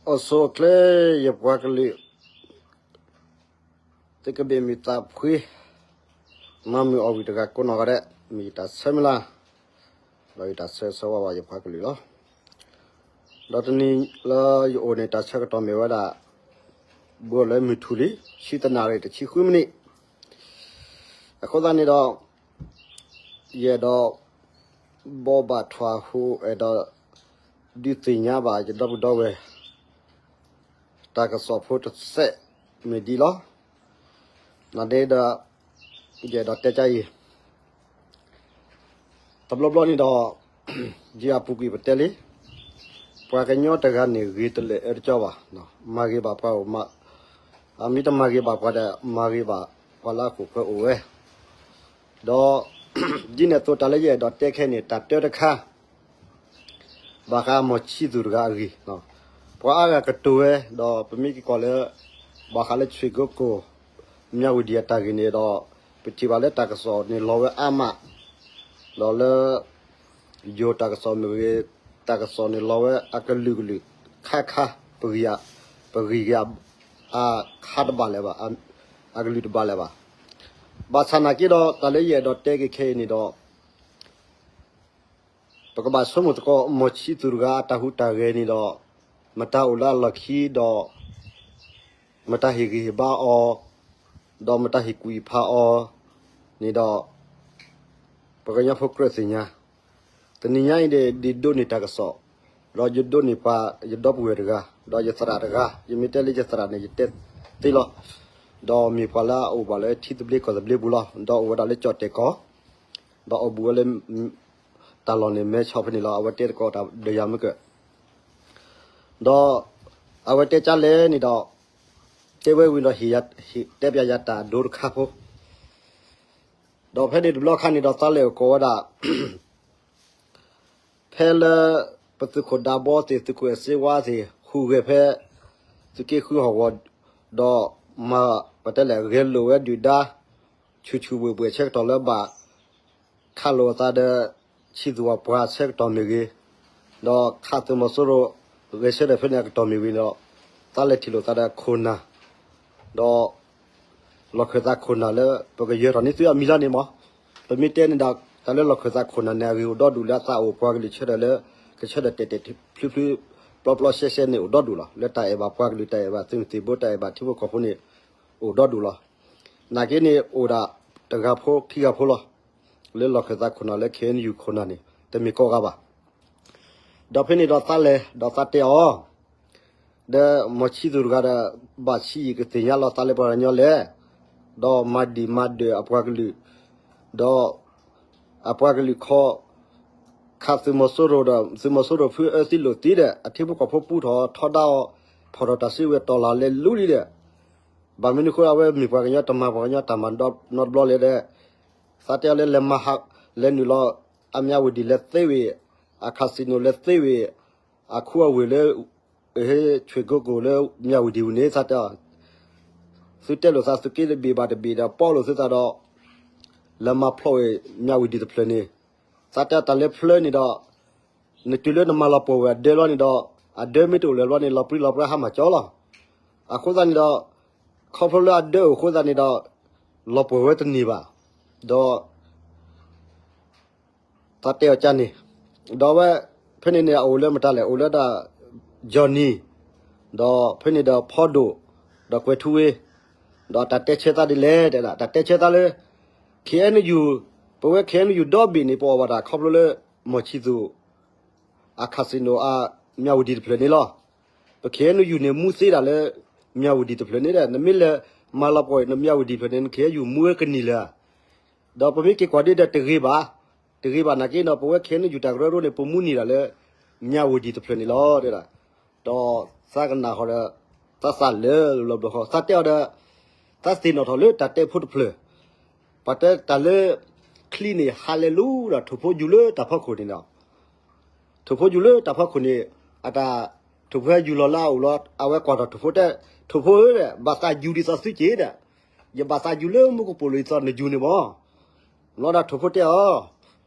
အိၣ်ဆူၣ်အိၣ်ချ့ ယပှၤကလုာ် သုကဘ့ၣ်မုာ်သးဖှံ မၤမုာ်အီၣ်ဝံၣ်တဂၤကိးနီၢ်ဂၤဒဲး မ့ၢ်ယတၢ်ဆၢမုၢ်လၢ် ဒီးယတၢ်ဆၢဂ့ၤဆၢဝါဘၣ်ယပှၤကလုာ်လီၤ. ဒီးတနံၤလၢယအိၣ်န့ၣ် တၢ်ဆၢကတီၢ်မ့ၢ်ဝဲဒၣ် ဘူးလၢမုၢ်ထူၣ်လံ ဆံတနၣ်ရံၣ်တဆံဃုမံးနံး အဃိသတးန့ၣ်ဒီး ယအဲၣ်ဒိး ဘိးဘၣ်ထွဲဟူ အဲၣ်ဒိး ဒုးသ့ၣ်ညါဘၣ်ယဒီပုၢ်ဒီဝဲၢ် တၢ်ကစီၣ်ဖိတစဲးမ့ၢ်ဒ်လီၤ. နာ်သက့ဒီး ယအဲၣ်ဒိးတဲကါအံၤ တဘျီဘျီန့ၣ်ဒီး ယအပူၤကွံာ်ပတဲလံ ပှၤကညီတဂၤန့ၣ် ဂ့ၤတလၢာ်အၢတကၠီဘၣ်, မၤဂ့ၤဘၣ်ပှၤအိၣ်မး, အမ့ၢ်တမၤဂ့ၤဘၣ်ပှၤဒီး မၤဂ့ၤဘၣ်ပှၤလၢအခိၣ်ဖၢအိၣ်ဝဲ, ဒီး ဒ်န့ၣ်အသိးတၢ်လၢယအဲၣ်ဒိးတဲခဲအံၤန့ၣ် တၢ်တၢတခါ ဘၣ်ဃးမီၢ်ဆံသူၣ်တဂၤအဂ့ၢ်, ပှၤအါဂၤကတိၤဝဲ ဒီးပမ့ၢ်က့ၤကွၢ်လၢ ဘၣ်ဃးလၢ ရွှေကုက္ကို မြဝတီ အတၢ်ဂ့ၢ်န့ၣ်ဒီး ပထံၣ်ဘၣ်လၢတၢ်ကစီၣ်န့ၣ်လီၤဝဲအါမး, ဒီးလၢ ယိၤတၢ်ကစီၣ်မ့ၢ်ဂ့ၤ တၢ်ကစီၣ်န့ၣ်လီၤဝဲအကလုာ်ကလုာ် ခါခါ ပဂံၢ် ပဂံၢ်က့ၤ အခါတဘၣ်လၢၤဘၣ်, အကလုာ်တဘၣ်လၢၤဘၣ်. ဘၣ်ဆၣ်နာ်က့ဒီး တၢ်လၢယအဲၣ်ဒိးတဲက့ၤခဲအံၤန့ၣ်ဒီး ပကဘၣ်ဆိကမိၣ်သကိး မီၢ်ဆံသူၣ်တဂၤအတၢ်ဟူးတၢ်ဂဲၤန့ၣ်ဒီး မတၤအိၣ်လၢအလီၢ်ခံဒီး မတၤဟ့ၣ်ဂံၢ်ဟ့ၣ်ဘါအီၤ, ဒီးမတၤဟ့ၣ်ကူၣ်ဖးအီၤန့ၣ်ဒီး ပှၤကညီဖိကြၢးသ့ၣ်ညါ, တနံၤညါအံၤန့ၣ် ဒ်ဒိးန့ၢ်တၢ်ကစီၣ်, ဒီးယဒိးန့ၢ်ပှၤ ယဒီပုၢ်ဝဲၢ်တဂၤ, ဒီးယသရၣ်တဂၤ, ယမ့ၢ်တဲလၢယသရၣ်န့ၣ် ယတဲသ့လီၤ, ဒီးမ့ၢ်ပှၤလၢအအိၣ်ဘၣ်လၢထံသဘျ့ကီၢ်သဘျ့ပူၤလီၤ, ဒီးအိၣ်ဝဲဒၣ်လၢကၠီၣ်တဲၣ်ကီၢ်, ဒီးအိၣ်ဘူးဝဲလၢ တၢ်လီၢ်န့ၣ် မဲဆီဖဲန့ၣ်လီၤ, အဝဲတဲသကိးတၢ်ဒီးယၤမ့ၢ်ကၢၢ် ဒီး အဝဲတဲကါလဲၣ်န့ၣ်ဒီး တဲဝဲဝံၤဒီး ဟ့ၣ်တဲပၠးယၤတၢ်ဒိတခါဖိ, ဒီးဖဲန့ၣ်တဘျီခါန့ၣ်ဒီး သးလဲၤအိၣ်ကိးဝဲဒၣ် ဖဲလၢ ပသုးခိၣ်ဒးဘီသ့ၣ် သုးခိၣ်အဲၣ်စ့ဝါသ့ၣ် ဟူးဂဲၤဖဲ သုးက့ဃုဟီၣ်ကဝီၤ ဒီးမၤ ပတဲလဲၣ် ဂဲၤလိာ်ဝဲဒုၣ်ဒါ ဆူၣ်ဆူၣ်ဘှဲၣ်ဘှဲၣ်ဆၢကတီၢ်လၢဘၣ် ခးလိာ်အသးဒီး ဆံးသူၣ်အပှၤဆၢကတီၢ်မ့ၢ်ဂ့ၤ, ဒီးခးသုးမီၤစိရိၤ ဂဲၤဆၢထၢၣ်ဖဲန့ၣ်အကတီၢ်မ့ၢ်ဂ့ၤဒီး သးလဲၤထံၣ်လိာ်သးဒီးခိၣ်နၢ်, ဒီး လီၢ်ခၢၣ်သးခိၣ်နၢ်လၢ ပကယၢၤထီၣ်န့ၢ်သုအမံၤလီၤန့ၣ်မး, ပမ့ၢ်တဲန့ၣ်ဒီး တၢ်လၢလီၢ်ခၢၣ်သးခိၣ်နၢ်န့ၣ် အဂ့ၢ်အိၣ်ဒီဒူၣ်လၢအသးအိၣ်ပှၤကလုာ်ဆၢထၢၣ်လၢ ကဆၢထၢၣ်တဲာ်တဲာ်ဖျုဖျု ပျီပျီရှဲရှဲန့ၣ်အိၣ်ဒီဒူၣ်လီၤ. လၢတၢ်အဲၣ်ဘၣ်ပှၤကလုာ် တၢ်အဲၣ်ဘၣ်သုးမုၢ်သံၣ်ဘိ တၢ်အဲၣ်ဘၣ်ထံဖိကီၢ်ဖိန့ၣ် အိၣ်ဒီဒူၣ်လီၤ. နာ်က့န့ၣ်အိၣ်ဒၣ်တဂၤဖိခံဂၤဖိလီၤ. လၢလီၢ်ခၢၣ်သးခိၣ်နၢ်လၢ ခ့ၣ်အဲၣ်ယူၣ် ခိၣ်နၢ်န့ၣ် တမ့ၢ်ကိးဂၤဘၣ်. ဒီးဖဲန့ၣ်ဒီးသးလဲၤ ဒီးသးတဲအီၤ ဒီးမီၢ်ဆံးသူၣ်တဂၤဒီး ဘၣ်ဆံးယံာ်ကသ့ၣ်ညါလီၤသးလၢပှၤကညီလဲၣ်, ဒီးမၤဒံၣ်မၤဒၢၣ်အပှၤကလုာ်, ဒီး အပှၤကလုာ်ခီ ခးသုးမီၤစိရိၤဒီး သုးမီၤစိရိၤဖုအၢသံလိာ်သံဒီး အထံဖိကီၢ်ဖိပူထီၣ်ထီဒါအီၤ, ဖီၣ်ထီၣ်တၢ်စုကဝဲၤတီၢ်လၢ်လဲၤလူလံဒီး ဘၣ်မနုၤအဃိ အဝဲမ့ၢ်ပှၤကညီတမၤပှၤကညီတၢ်မၤနီတဘျီလဲၣ်ဒီး သးတဲအီၤလၢလဲၤမၤဟး လဲၤနုာ်လီၤ အမၠၣ်ဝတံၣ်လဲၤသ့ဝံၤ အcasinoလဲၤသ့ဝံၤ အခူအဝ့ၢ်လၢ ဟ့ၣ်ဆွ့ၣ်ကိကိၣ်လၢမၠၣ်ဝတံၣ်ပူၤန့ၣ် သးတဲအီၤ သုတဲလိာ်သးသုးက့တဘ့ၣ်ဘၣ်တဘ့ၣ်ဒီး ပီလိာ်သုသးဒီး လဲၤမၤဖျိးဝဲမၠၣ်ဝတံၣ်တဖျၢၣ်န့ၣ် သးတဲအီၤတၢ်လၢဖျၢၣ်န့ၣ်ဒီး နတုၤလၢနမၤလီၤပှီၢ်ဝဲအဒၢလီၤန့ၣ်ဒီး အဒၢမ့ၢ်တအိၣ်လၢၤဘျီန့ၣ် လီၤပြံလီၤပြါဟါမၢ်ကၠီလီၤ. အဃိသတးန့ၣ်ဒီး ခီဖျိလၢအဒၢအိၣ်အဃိသတးန့ၣ်ဒီး လီၤပှီၢ်ဝဲတန့ၢ်ဘၣ်. ဒီး သးတဲအီၤကန့ၣ်, ဒီးအဝဲ ဖဲန့ၣ်န့ၣ် အအိၣ်လၢမတၤလဲၣ် အိၣ်လၢဒၣ် Johnny ဒီးဖဲန့ၣ်ဒီးဖီဒိၣ် ဒီးကွဲၤထူဝ့ ဒီးတၢ်တဲဆၢသးဒ်လဲၣ်တဲဒၣ် တၢ်တဲဆၢသးလၢ ခ့ၣ်အဲၣ်ယူၣ် ပဝဲခ့ၣ်အဲၣ်ယူၣ်ဒီဘ့ၣ်န့ၣ် ပအီၣ်ဘၣ်တၢ်ခီဖျိလၢ မီၢ်ဆံးသူၣ် အcasino အမၠၣ်ဝတံၣ်တဖျၢၣ်န့ၣ်လီၤ. ပခ့ၣ်အဲၣ်ယူၣ်န့ၣ် မူသ့ဒၣ်လၢ မၠၣ်ဝတံၣ်တဖျၢၣ်န့ၣ်ဒီး နမ့ၢ်လဲၤမၤလီၤပှီၢ် နမၠၣ်ဝတံၣ်တဖျၢၣ်န့ၣ် နခ့ၣ်အဲၣ်ယူၣ်မူဝဲကန့ၢ်လၢၤ ဒီးပမ့ၢ်က့ၤကွၢ်ဒ်ဒီးတဂ့ၤဘၣ်, တဂ့ၤဘၣ်နာ်က့ဒီး ပဝဲခ့ၣ်အဲၣ်ယူၣ်တၢ်ကရၢကရိန့ၣ် ပမူန့ၢ်ဒၣ်လၢ မၠၣ်ဝတံၣ်တဖျၢၣ်န့ၣ်လီၤ တဲဒၣ်. ဒီးသးကနၣ်ဃီဒီး သးသးလၢာ်လီၤဘျီဃီ သးတဲအီၤဒီး သးသ့ၣ်နီၣ်ထီၣ်လၢတၢ်တဲဖိတဖျၢၣ်, ပှၤတဲတၢ်လၢ ချံန့ၣ် ဟးလဲၤလူၤဒီးထိၣ်ဖိယူၤလၢတၢ်ဖီခိၣ်န့ၣ်လီၤ. ထိၣ်ဖိယူၤလၢတၢ်ဖီခိၣ်န့ၣ် အတၢ် ထိၣ်ဖိဟဲယူၤလီၤလၢအအိၣ်လီၤ အဝဲကွၢ်ထီၣ်ထိၣ်ဖိတဲ ထိၣ်ဖိဧၢ ဘၣ်သးယူၤဒ်သိးသုက့ၤဒီး ယဘၣ်သးယူၤလၢမူကပိာ်လိၤဒ်သိးနယူၤန့ၣ်မး. လီၤဒီးထိၣ်ဖိတဲအီၤ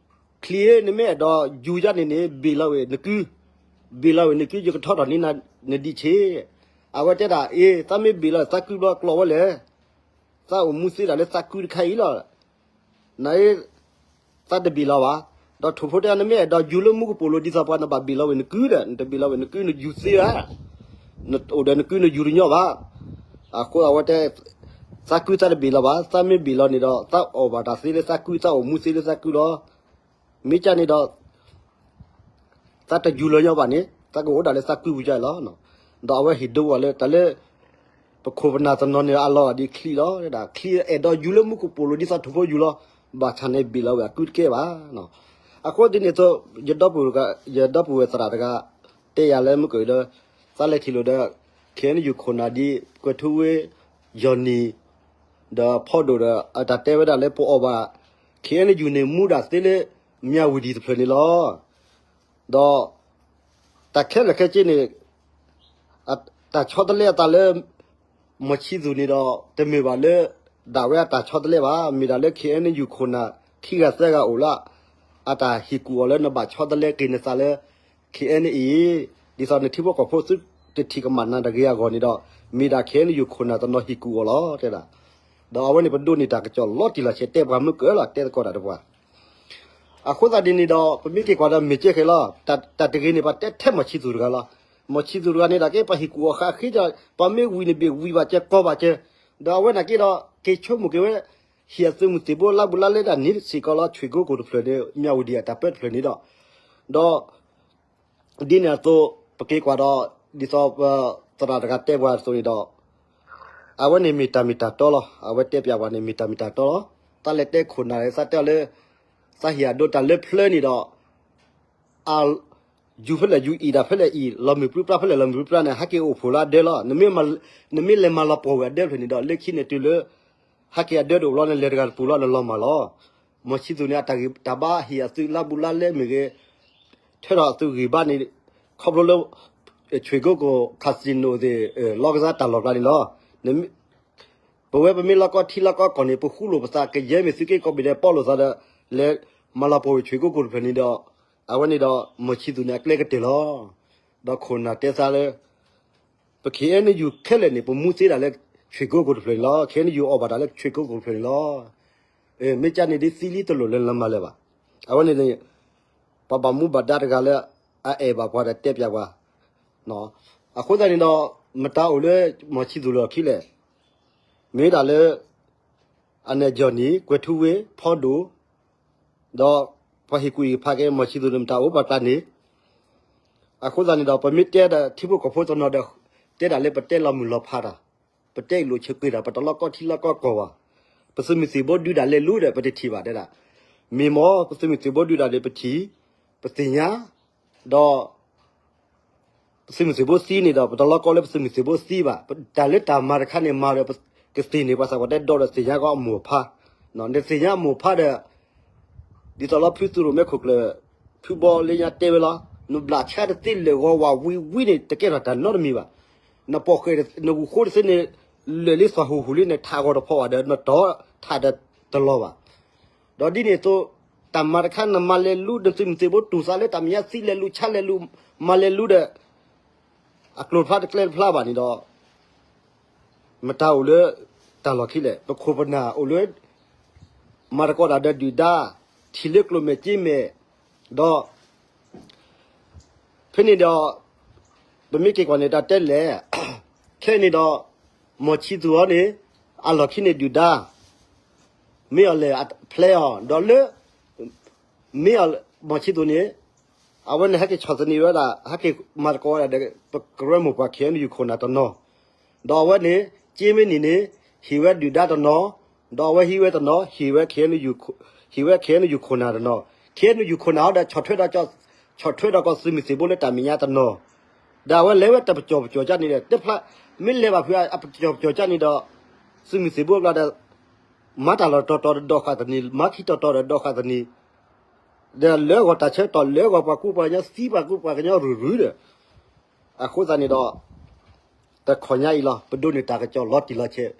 ချံဧၢ နမ့ၢ်အဲၣ်ဒိးယူၤယါန့ၣ်န့ၣ် ဘ့ၣ်လီၤဝဲနကု, ဘ့ၣ်လီၤဝဲနကု ယကထီထီၣ်န့ၢ်နၤနဒံးဆ့. အဝဲတဲဒၣ် အ့ သးမ့ၢ်ဘ့ၣ်လီၤသးကုဘျီကျိးဝဲလဲၣ်. သးအိၣ်မူသ့ဒၣ်လၢသးကုတခါအံၤလီၤ. နအ့ သးတဘ့ၣ်လီၤဘၣ်. ဒီးထိၣ်ဖိတဲ နမ့ၢ်အဲၣ်ဒိးယူၤလၢမူကပိာ်လိၤဒ်သိးပှၤနဘၣ်ဘ့ၣ်လီၤဝဲနကုဒီး နတဘ့ၣ်လီၤဝဲနကု နယူၤသ့ဧါ. နအိၣ်ဒီးနကုနယူၤတညီဘၣ်. အဃိအဝဲတဲ သးကုသးတဘ့ၣ်လီၤဘၣ်. သးမ့ၢ်ဘ့ၣ်လီၤန့ၣ်ဒီး သးအီၣ်ဘၣ်တၢ်သ့လၢသးကု သးအိၣ်မူသ့လၢသးကုလီၤ. မ့ၢ်ကန့ၣ်ဒီး သးတယူၤလၢၤညီဘၣ်န့ၣ် သးကအိၣ်ဒၣ်လၢသးကုပူၤကလီၤ. ဒီးအဝဲဟ့ၣ်ဒိဝဲလၢတၢ်လၢ ပခိၣ်ပနၢ်တနီၤန့ၣ် အလီၤဂာ်ဒ်ချံလီၤ. ချံအဲၣ်ဒိးယူၤလၢမူကပိာ်လိၤဒ်သိးထိၣ်ဖိယူၤလီၤ. ဘၣ်ဆၣ်န့ၣ်ဘ့ၣ်လီၤဝဲအကုတကဲဘၣ်. အဃိဒ်န့ၣ်အသိး ယဒီပုၢ်ဝဲၢ်သရၣ်တဂၤ တဲယၤလၢမုၢ်ကၢၢ်ဒီး သးလဲၤထံၣ်လိာ်ဒီး ခ့ၣ်အဲၣ်ယူၣ်ခိၣ်နၢ်ဒ် ကွဲၤထူဝ့ ယီၢ်နံၣ် ဒီးဖီဒိၣ်ဒီး အတၢ်တဲဝဲဒၣ်လၢပအီၣ်ဘၣ် ခ့ၣ်အဲၣ်ယူၣ်န့ၣ် မူဒၣ်သ့လၢ မၠၣ်ဝတံၣ်တဖျၢၣ်န့ၣ်လီၤ. ဒီး တၢ်ခဲလၢာ်ခဲဆ့န့ၣ် တၢ်ဆီတလဲအသးလၢ မီၢ်ဆံသူၣ်န့ၣ်ဒီး တမ့ၢ်ဘၣ်လၢ ဒၣ်ဝဲအတၢ်ဆီတလဲဘၣ်. မ့ၢ်ဒၣ်လၢ ခ့ၣ်အဲၣ်ယူၣ်ခိၣ်နၢ် ခံဂၤသၢဂၤအိၣ်လၢ အတၢ်ဟ့ၣ်ကူၣ်အီၤလၢနဘၣ်ဆီတလဲက့ၤနသးလၢ ခ့ၣ်အဲၣ်အံၤ ဒ်သိးနထံဖိကီၢ်ဖိသုတထံၣ်ကမၣ်နၤတဂ့ၤအဂီၢ်န့ၣ်ဒီး မ့ၢ်ဒၣ် ခ့ၣ်အဲၣ်ယူၣ်ခိၣ်နၢ်တနီၤဟ့ၣ်ကူၣ်အီၤလီၤ တဲဒၣ်. ဒီးအဝဲန့ၣ်ပဒိးန့ၢ်တၢ်ကစီၣ်လီၤတံၢ်လီၤဆဲး တဲပှၤမုၢ်ကၢၢ်လီၤ တဲသကိးတၢ်တပှၤ အဃိသတးဒ်န့ၣ်ဒီး ပမ့ၢ်က့ၤကွၢ်ဒီးမ့ၢ်ကဲဃဲလီၤ. တၢ်တဂ့ၤန့ၣ် ပှၤတဲထဲမီၢ်ဆံသူၣ်တဂၤလီၤ. မီၢ်ဆံသူၣ်တဂၤန့ၣ် ဒၣ်က့ပှၤဟ့ၣ်ကူၣ်အီၤဃာ်အဃ့ ပှၤမ့ၢ်ဝံၤန့ၣ်ဘ့ၣ်ဝံၤဘၣ်ကဲကီဘၣ်ကဲ ဒီးအဝဲန့ၣ်က့ဒီး က့ၤဆိကမိၣ်က့ၤဝဲ ဟံၣ်အသုးမုၢ်သံၣ်ဘိလါဘူးလါလဲတၢ်န့ၣ်စ့ၢ်ကီးလီၤ. ဆွ့ၣ်ကိကိၣ်တဖျၢၣ်န့ၣ် မၠၣ်ဝတံၣ်အတၢ်ပၢတဖျၢၣ်န့ၣ်ဒီး ဒီး ဒ်န့ၣ်အသိး ပက့ၤကွၢ်ဒီး ဒ်သိးပသရၣ်တဂၤတဲပှၤအသိးန့ၣ်ဒီး အဝဲန့ၣ်မ့ၢ်တၢ်မ့ၢ်တၢ်တီလီၤ. အဝဲတဲပျးပှၤန့ၣ်မ့ၢ်တၢ်မ့ၢ်တၢ်တီလီၤ. သးလဲၤတဲခိၣ်နၢ် သးတဲအီၤလၢ သးဟ့ၣ်အဒိတၢ်လၢဖျၢန့ၣ်ဒီး အ ယူၤဖဲလဲၣ်ယူၤအံၤ တၢ်ဖဲလဲၣ်အံၤ လီၤမုၢ်ပြံပြါဖဲလဲၣ်လီၤမုၢ်ပြံပြါန့ၣ် ဟဲက့ၤအိၣ်ဖှိၣ်လၢအဒၢလီၤ. နမ့ၢ်လဲၤမၤလီၤပှီၢ်ဝဲအဒၢဖျၢၣ်န့ၣ်ဒီး လၢခံန့ၣ်တုၤလၢ ဟဲက့ၤအဒၢတအိၣ်လီၤန့ၣ် လဲၤတဂၤတပူၤလီၤန့ၣ်လီၤမၢ်လီၤ. မီၢ်ဆံသူၣ်န့ၣ် အတၢ်ဂံၢ်တၢ်ဘါဟ့ၣ်အသုးလါဘူးလါလဲမ့ၢ်ဂ့ၤ ထၢထီၣ်အသုးဂံၢ်ဘါန့ၣ် ခီဖျိလၢ ဆွ့ၣ်ကိကိၣ် casino သ့ၣ် လီကစၢ်တၢ်လီၢ်ကျါန့ၣ်လီၤ. ပဝဲပမ့ၢ်လီၢ်ကီထံလီၢ်ကီကီၢ်န့ၣ် ပဃူလိာ်ပသး ကယဲၢ်မ့ၢ်သုးက့ကိးဘ့ၣ်ဒဲးပီလိာ်သးဒီး လဲၤမၤလီၤပှီၢ်ဝဲဆွ့ၣ်ကိကိၣ်တဖျၢၣ်န့ၣ်ဒီး အဝဲန့ၣ်ဒီး မီၢ်ဆံသူၣ်န့ၣ်အကျဲကတၢၢ်လီၤ. ဒီးခိၣ်နၢ်တဲသးလၢ ပ ခ့ၣ်အဲၣ်ယူၣ် ခဲလၢာ်န့ၣ် ပမူသ့ဒၣ်လၢဆွ့ၣ်ကိကိၣ်တဖျၢၣ်န့ၣ်လီၤ. ခ့ၣ်အဲၣ်ယူၣ်အီၣ်ဘၣ်တၢ်လၢဆွ့ၣ်ကိကိၣ်တဖျၢၣ်န့ၣ်လီၤ. မ့ၢ်ကန့ၣ်ဒ်သံလံတလိၣ်လၢနမၤလၢၤဘၣ်. အဝဲန့ၣ်န့ၣ် ပှၤဘၣ်မူဘၣ်ဒါတဂၤလၢ အအဲၣ်ဘၣ်ပှၤဒီးတဲပျးပှၤ အဃိသတးန့ၣ်ဒီး မတၤအိၣ်လၢ မီၢ်ဆံသူၣ်လၢအခံလဲၣ်. မ့ၢ်ဒၣ်လၢ အနဲၣ်ယီၢ်နံၣ် ကွဲၤထူဝ့ ဖီဒိၣ် ဒီးပှၤဟ့ၣ်ကူၣ်ဟ့ၣ်ဖးက့ၤ မီၢ်ဆံသူၣ်န့ၣ် မတၤအိၣ်ပှၤကျါန့ၣ် အဃိသတးန့ၣ်ဒီး ပမ့ၢ်တဲဒီးထံဖိကီၢ်ဖိတနီၤဒီး တဲဒၣ်လၢပတဲလီၤမုၢ်လီၤဖးတၢ်, ပတဲအံၤလိာ်ဆၢကွံာ်တၢ်, ပတလီၢ်ကီထံလီၢ်ကီကီၢ်ဘၣ်, ပသုးမုၢ်သံၣ်ဘိဒုးဒၣ်လဲၤလူဒီး ပတထံၣ်ဘၣ်တဲဒၣ်, မ့ၢ်မ့ၢ် ပသုးမုၢ်သံၣ်ဘိဒုးဒၣ်ဒီး ပထံၣ်, ပသ့ၣ်ညါ, ဒီး ပသုးမုၢ်သံၣ်ဘိသံန့ၣ်ဒီး ပတလီၢ်ကီလၢပသုးမုၢ်သံၣ်ဘိသံဘၣ်, တၢ်လၢတၢ်မၤတခါန့ၣ်မၤဒီး ကသ့ၣ်န့ၢ်ပှၤသးပှၢ်တဲဒီး သ့ၣ်ညါကီအမိၢ်အဖါ, နသ့ၣ်ညါအမိၢ်အဖါဒီး ဒ်သိးလီၤဖုသုးရိၣ်မဲခိၣ်ကျၢၢ် ဖုဘီလၢညါတဲဝဲလီၤ, နဘျးဆါတသ့လၢာ်ဂီၤဝးဝံၤဝံၤန့ၣ် တကဲထီၣ်တၢ်နီတမံၤဘၣ်, နပိာ်ဃဲၤနဂုာ်ဃိတသ့န့ၣ် လၢာ်လံသွၣ်ဟူးဟူးလံန့ၣ် ထးဂီၤတဖီဘၣ်ဒီး နတီၤထးဒီးတလီၤဘၣ်, ဒီးဒ်န့ၣ်အသိး တၢ်မၤတခါနမၤလဲၤလူ နသုးမုၢ်သံၣ်ဘိတူၢ်သးလၢတၢ်မဲာ်ညါသံလဲၤလူ ဆါလဲၤလူ မၤလဲၤလူဒီး အကျိၤတဖျါတကျဲတဖျါဘၣ်န့ၣ်ဒီး မတၤအိၣ်လၢတၢ်လီၢ်ခံလဲၣ်, ပခိၣ်ပနၢ်အိၣ်လၢ မၤသကိးတၢ်ဒီးဒုၣ်ဒါ, ထံၣ်လၢကျိၣ်မဲာ်စ့မဲာ်, ဒီး ဖဲန့ၣ်ဒီး ပမ့ၢ်က့ၤကွၢ်န့ၣ် တၢ်တဲလဲၣ်, ခဲအံၤန့ၣ်ဒီး မီၢ်ဆံသူၣ်အီၤန့ၣ် အလီၢ်ခံန့ၣ်ဒုၣ်ဒါ မ့ၢ်အီၤလဲၣ် အဖျဲအီၤ ဒီးလၢ မ့ၢ်အီၤ မီၢ်ဆံသူၣ်န့ၣ် အဝဲန့ၣ်ဟဲက့ၤဆီၣ်သနံးဝဲဒၣ် ဟဲက့ၤမၤသကိးဝဲဒၣ်ဒီး ပကရၢမိၢ်ပှၢ် ခ့ၣ်အဲၣ်ယူၣ်ခိၣ်နၢ်တနီၤ, ဒီးအဝဲန့ၣ် ကၠ့မ့ၢ်နံၤန့ၣ် ဟ့ၣ်ဝဲဒုၣ်ဒါတနီၤ, ဒီးအဝဲဟံးဝဲတနီၤ ဟ့ၣ်ဝဲ ဟ့ၣ်ဝဲ ခ့ၣ်အဲၣ်ယူၣ်ခိၣ်နၢ်တနီၤ, ခ့ၣ်အဲၣ်ယူၣ်ခိၣ်နၢ်ဟီဒီး ဆီၣ်ထွဲဒီး ဆီၣ်ထွဲဒီးကီၢ်သုးမုၢ်သံၣ်ဘိလၢတၢ်မဲာ်ညါတနီၤ, ဒီးအဝဲလဲၤဝဲတပကီၢ်ပကီၢ်ကၢ်န့ၣ်ဒီး တဖျါ မ့ၢ်လဲၤဘၣ်ဖုးအပကီၢ်ပကီၢ်ကၢ်န့ၣ်ဒီး သုးမုၢ်သံၣ်ဘိအကျါဒီး မၤတၢ်လီၢ်တတီၤတီၤဒီးဒိးဃာ်သနံး, မၤခံတီၤတီၤဒီးဒိးဃာ်သနံး, ဒီးလၢဂီၤတၢ်ဆၢကတီၢ် လၢဂီၤပှၤကူပှၤကညီ သံပှၤကူပှၤကညီရုၢ်ရုၢ်ဒီး, အဃိသတးန့ၣ်ဒီး တခီညါအံၤလီၤ ပဒိးန့ၢ်တၢ်ကစီၣ်လီၤတံၢ်လီၤဆဲး,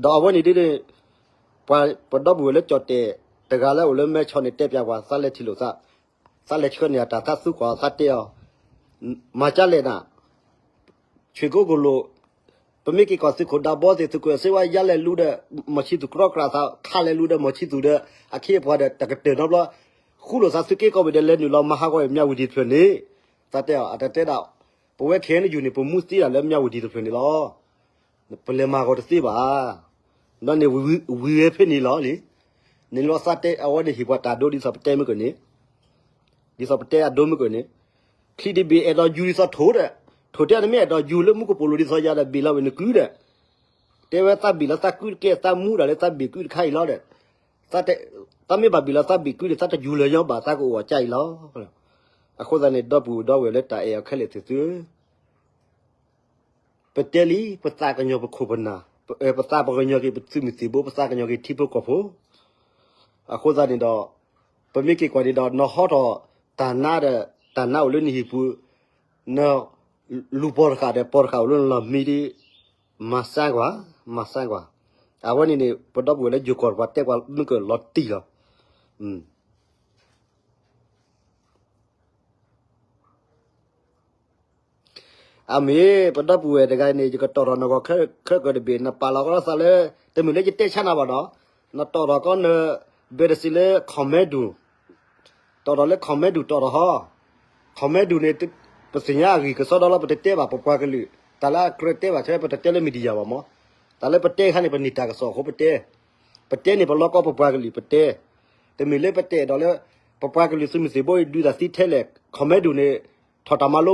ဒီးအဝဲန့ၣ်ဒ်န့ၣ် ပှၤပဒီပုၢ်ဝဲၢ်လၢကၠီၣ်တဲၣ်တဂၤလၢအိၣ်လၢမဲဆီန့ၣ် တဲပျးပှၤ သးလဲၤထံၣ်လိာ်သး, သးလဲၤဆှၢန့ၢ်အတၢ်သးသူကွၢ်သးတဲအီၤ, မၤကၢ်လဲၣ်နၤ, ဆွ့ၣ်ကိၣ်ကလိၤ, ပမ့ၢ်က့ၤကွၢ်သုးခိၣ်ဒးဘီသ့ၣ် သုးခိၣ်စ့ဝါ ယါလဲၤလူၤဒီး မီၤဆံသူး ကြီကြးသး ခးလဲၤလူၤဒီး မီၤဆံသူးဒီး အခ့အပှၤဒီး တကတၢၢ်နီတဘျီ, ဃူလိာ်သးသုးက့ကိးဘ့ၣ်ဒီး လဲၤနုာ်လီၤမၤဟးဂီၤအံၤ မၠးဝတံၤတဖျၢၣ်န့ၣ်, သးတဲအီၤ အတတဲဒၣ်, ပဝဲ ခ့ၣ်အဲၣ်ယူၣ်န့ၣ် ပမူသ့ဒၣ်လၢ မၠးဝတံၤတဖျၢၣ်န့ၣ်လီၤ. ပလဲၤမၤဂီၤတသ့ဘၣ်. ဒီးန့ၣ် ဝံၤဝဲဖဲန့ၣ်လီၤလံ. န့ၣ်လီၤသးတဲ အဝဲန့ၣ်ဟ့ၣ်ပှၤတၢ်ဒိ ဒ်သိးပတဲမ့ၢ်ကန့ၣ်, ဒ်သိးပတဲအဒိမ့ၢ်ကန့ၣ်, ချံဒံးဘ့ၣ်အဲၣ်ဒိးယူၤဒ်သိးထိၣ်ဒီး, ထိၣ်တဲနမ့ၢ်အဲၣ်ဒိးယူၤလၢမူကပိာ်လိၤဒ်သိးယၤဒီး ဘ့ၣ်လီၤဝဲနကုဒီး, တဲဝဲသးဘ့ၣ်လီၤသးကုတကဲ သးမူဒၣ်လၢသးဘ့ၣ်ကုတခါအံၤလီၤဒီး, သးမ့ၢ်ဘၣ်ဘ့ၣ်လီၤသးဘ့ၣ်ကုန့ၣ် သးတယူၤလၢၤညီဘၣ် သးကအိၣ်အကၢ်အံၤလီၤ. အဃိသတးန့ၣ် ဒီပုၢ်ဒီဝဲၢ်လၢတၢ်အဲၣ်အီၤခဲလၢာ်သ့ၣ်သုဧၢ ပတဲလံ ပသးကညီၤပခိၣ်ပနၢ်, ပသးပကညီၤက့ၤပသုးမုၢ်သံၣ်ဘိ ပသးကညီၤက့ၤထံဖိကီၢ်ဖိ, အဃိသတးန့ၣ်ဒီး, ပမ့ၢ်က့ၤကွၢ်န့ၣ်ဒီး နဟီထီၣ်တၢ်နါဒီး, တၢ်နါအိၣ်လၢနဟံၣ်ပူၤ, နလူၤပိာ်တဃာ်ဒီး ပိာ်တဃာ်အိၣ်လၢနလီၢ်မံဒီး, မၤစၢ်ကွၢ်, မၤစၢ်ကွၢ်, အဝဲန့ၣ်န့ၣ် ပဒီပုၢ်ဝဲၢ်လၢယိၤကီၢ်တပှၤတဲကွၢ်မုၢ်ကလီၤတံၢ်လီၤ. အမ့ၢ် ပဒီပုၢ်ဝဲၢ်တဂၤန့ၣ် ယကတီၢ်ထီၣ်နဂီၢ်ခဲကၢၢ်တဘ့ၣ် နပာ်လီၤကီသးလၢ တမ့ၢ်လၢယတဲဆါနၤဘၣ်နီၤ, နတီၢ်ထီၣ်ကီနဘဲတစံးလၢ comment ဒူၣ်, တီၢ်ထီၣ်လၢ comment ဒူၣ်တီၢ်ထီၣ်ဟီ, comment ဒူၣ်န့ၣ် ပသ့ၣ်ညါအဂံၢ်ကစီဒီလီၤ ပတတဲဘၣ်ပပှၤကလုာ်, တၢ်လၢအကြၢးတဲဘၣ်ဆၢ ပတတဲလၢ media ဘၣ်မး, တၢ်လၢပတဲခါန့ၣ် ပန့ၢ်တၢ်ကစီၣ်အဃိပတဲ, ပတဲန့ၣ် ပလီကီပပှၤကလုာ်ပတဲ, တမ့ၢ်လၢပတဲဒီးလၢ ပပှၤကလုာ်သုးမုၢ်သံၣ်ဘိအံၤ ဒုးတၢ်သံထဲလဲၣ် comment ဒူၣ်န့ၣ်, ထီၣ်တၢ်မၤလိ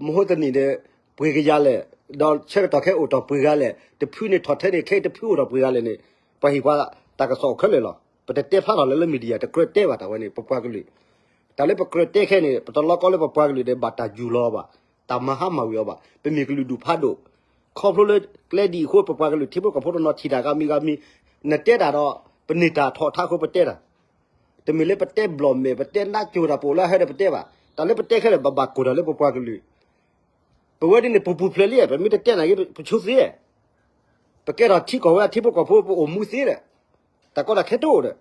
မဟိတနံၣ်န့ၣ် ပှ့ၤကယၤလဲၣ်, ဒီးဆၢကတီၢ်ခဲအိၣ်တီၢ်ပှ့ၤဂၤလဲၣ်, တဖုန့ၣ်ထီၣ်ထဲန့ၣ် ခဲအံၤတဖုအိၣ်တီၢ်ပှ့ၤဂၤလဲၣ်န့ၣ်, ပှၤဟ့ၣ်ပှၤတၢ်ကစီၣ်အိၣ်ခဲလၢာ်လီၤ. ပတတဲဖျါထီၣ်လၢလၢ media တကြၢးတဲဘၣ်တၢ်ဝဲန့ၣ် ပပှၤကလုာ်, တၢ်လၢပကြၢးတဲခဲန့ၣ် ပတလီကီလၢပပှၤကလုာ်ဒီး ဘၣ်တၢ်ယူၢ်လီၤဘၣ်, တၢ်မၤဟါမၢ်ဝံၤအီၤဘၣ်, ပမ့ၢ်ကလုာ်ဒူၣ်ဖးဒိၣ်, ခီဖျိလၢကျဲဒ်အံၤအဃိ ပပှၤကလုာ်ထံဖိကီၢ်ဖိတနီၤထံၣ်တၢ်ဂၤမံၤဂၤမံၤ, နတဲတၢ်ဒီး ပန့ၢ်တၢ်ထီၣ်ထါအဃိပတဲတၢ် တမ့ၢ်လၢပတဲဘျီၣ်မဲာ် ပတဲနးကိၤတၢ်ပအိၣ်လၢအဟဲဒီးပတဲဘၣ်, တၢ်လၢပတဲခဲလၢာ် ပဘၣ်ကိၢ်တၢ်လၢပပှၤကလုာ်, ပဝဲဒ်န့ၣ် ပပူၤဖျဲးလံ, ပမ့ၢ်တတဲနာ်က့ ပဆိသ့, ပကဲထီၣ်ထံကီၢ်ဝဲအထံဖိကီၢ်ဖိ ပအိၣ်မူသ့ဒီး, တၢ်ကီတၢ်ခဲတအိၣ်ဒီး,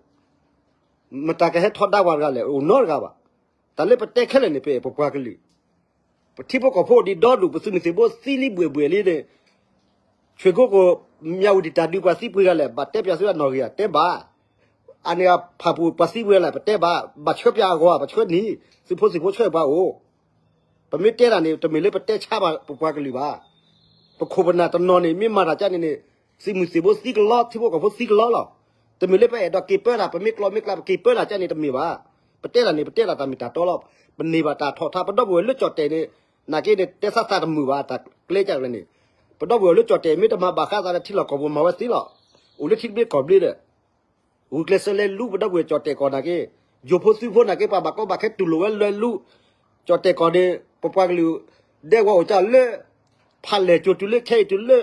မတၤကဟဲထီဒါပှၤတဂၤလဲၣ် အိၣ်နီတဂၤဘၣ်, တၢ်လၢပတဲခဲလၢာ်န့ၣ် ပအဲၣ်ပပှၤကလုာ်, ပထံဖိကီၢ်ဖိဒ်ဒီဒူၣ် ပသုးမုၢ်သံၣ်ဘိသံလံဘှဲၣ်ဘှဲၣ်လံန့ၣ်, ဆွ့ၣ်ကိကိၣ် မၠးဝတံၣ်တၢ်ဒုးပှၤသံပှ့ၤဂၤလဲၣ် ဘၣ်တဲပၠးသုအနီၢ်ဂံၢ်ဧါ တဲဘၣ်, အန့ၣ်အဖၣ်ပူၤပှၤသံပှ့ၤဂၤလဲၣ် ပတဲဘၣ်, ဘၣ်ဆှၢပၠးအဂီၢ် ပဆှၢနံၣ်, သုးဖိသံၣ်ဖိဆှၢပှၤအိၣ်, ပမ့ၢ်တဲတၢ်န့ၣ် တမ့ၢ်လၢပတဲဆါဘၣ်ပပှၤကလုာ်ဘၣ်, ပခိၣ်ပနၢ်တနီၤန့ၣ် မ့ၢ်မၤတၢ်ကၠၢန့ၣ်န့ၣ်, သုးမုၢ်သံၣ်ဘိသံကလီ ထံဖိကီၢ်ဖိသံကလီလီၤ, တမ့ၢ်လၢပအဲၣ်ဒိးက့ၤပၢတၢ် ပမ့ၢ်ကျီမ့ၢ်ကျါ ပက့ၤပၢတၢ်ကၠၢန့ၣ်တမ့ၢ်ဘၣ်, ပတဲတၢ်န့ၣ် ပတဲတၢ်တၢ်မ့ၢ်တၢ်တီလီၤ, ပန့ၢ်ဘၣ်တၢ်ထီၣ်ထါ ပဒီပုၢ်ဝဲၢ်လၢကၠီၣ်တဲၣ်န့ၣ်, နာ်က့န့ၣ် တဲသးသးတမုာ်ဘၣ် တၢ်ကျဲကၠၢန့ၣ်, ပဒီပုၢ်ဝဲၢ်လၢကၠီၣ်တဲၣ် မ့ၢ်တမၤဘၣ်ဃးသးလၢထံလီၢ်ကီၢ်ပူၤမၤဝဲသ့လီၤ, အိၣ်လၢထံတဘျ့ကီၢ်တဘျ့ဒီး ဂုာ်ကျဲးစၢးလဲၤလူ ပဒီပုၢ်ဝဲၢ်ကၠီၣ်တဲၣ်ကီၢ်နာ်က့, ယိၤဖိသုးဖိနာ်က့ ပှၤဘၣ်ကီဘၣ်ခဲတူၢ်လိာ်ဝဲလဲၤလူ, ကၠီၣ်တဲၣ်ကီၢ်န့ၣ် ပပှၤကလုာ် ဒဲကဝီၤအိၣ်ကၢလၢ ဖးလဲၢ်ကၠိၤတုၤလၢခဲအံၤတုၤလၢ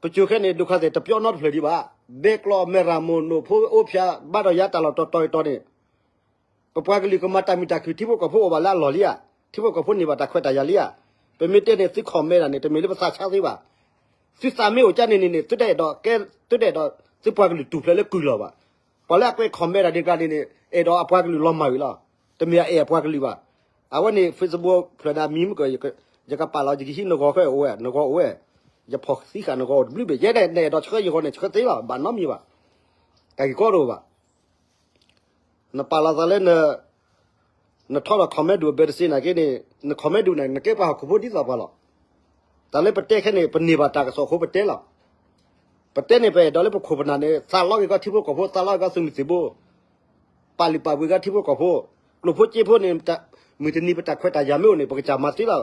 ပကၠိၤခဲန့ၣ် ဒုက္ခသည် တပျီနီတဖျၢၣ်ဒံးဘၣ်, ဘဲကျီ မဲၢ်ရမိၢ် နိၣ်ဖိ အိၣ်ဖၠး ဘါဒီးယါတၢ်လီၢ်တတီၤတတီၤန့ၣ် ပပှၤကလုာ်ကမၤတၢ်မုာ်တၢ်ခုၣ် ထံဖိကီၢ်ဖိအိၣ်ဘၣ်လၢအလီၢ်လံဧါ, ထံဖိကီၢ်ဖိန့ၢ်ဘၣ်တၢ်ခွဲးတၢ်ယာ်လံဧါ, ပမ့ၢ်တဲန့ၣ် သု comment တၢ်န့ၣ် တမ့ၢ်လၢပသးဆါသ့ဘၣ်, သုသးမ့ၢ်အိၣ်ကၠၢန့ၣ်န့ၣ်န့ၣ် သုတအဲၣ်ဒိးကဲ သုတအဲၣ်ဒိး သုပှၤကလုာ်တူၢ်ဖျဲးလၢကုၢ်လီၤဘၣ်, ပှၤလၢအကွဲး comment တၢ်ဒ်ကျါန့ၣ်န့ၣ် အဲၣ်ဒိးအပှၤကလုာ်လီၤမၢ်ဝံၤလီၤ, တမ့ၢ်အအဲၣ်အပှၤကလုာ်ဘၣ်, အဝဲန့ၣ် Facebook ဖျၢၣ်န့ၣ် အမံၤမ့ၢ်က ယကပာ်လီၤ ယကဟံးနဂီၢ်ဃဲအိၣ်ဝဲ နဂီၢ်အိၣ်ဝဲ, ယဖီၣ်သံဃာ်နဂီၢ်အိၣ်တဘျုးဘ့ၣ် ယဲဒၣ်နအဲၣ်ဒိးဆှၢယဂီၢ်န့ၣ် ဆှၢသ့လီၤ ဘၣ်နီတမံၤဘၣ်, တၢ်ဂ့ၢ်ကီတအိၣ်ဘၣ် နပာ်လီၤသးလၢ နထီၣ်ဒီး comment ဒူၣ်အဘၢၣ်တစ့ၢ်နာ်က့န့ၣ် န comment ဒူၣ်န့ၣ် နကဲပှၤဟီၣ်ခိၣ်ဖိဒ်သိးပှၤလီၤ, တၢ်လၢပတဲခဲန့ၣ် ပန့ၢ်ဘၣ်တၢ်ကစီၣ်အဃိပတဲလီၤ, ပတဲန့ၣ် ပအဲၣ်ဒိးလၢပခိၣ်ပနၢ်န့ၣ် သးလီက့ၤကီၢ်ထံဖိကီၢ်ဖိ သးလီက့ၤကီၢ်သုးမုၢ်သံၣ်ဘိ ပာ်လုၢ်ပာ်ပှ့ၤကီၢ်ထံဖိကီၢ်ဖိ, ကျိၣ်ဖိစ့ဖိန့ၣ် မုၢ်တနံၤပတၢ်ခွဲးတၢ်ယာ်မ့ၢ်အိၣ်န့ၣ် ပကစၢ်မၤသ့လီၤ,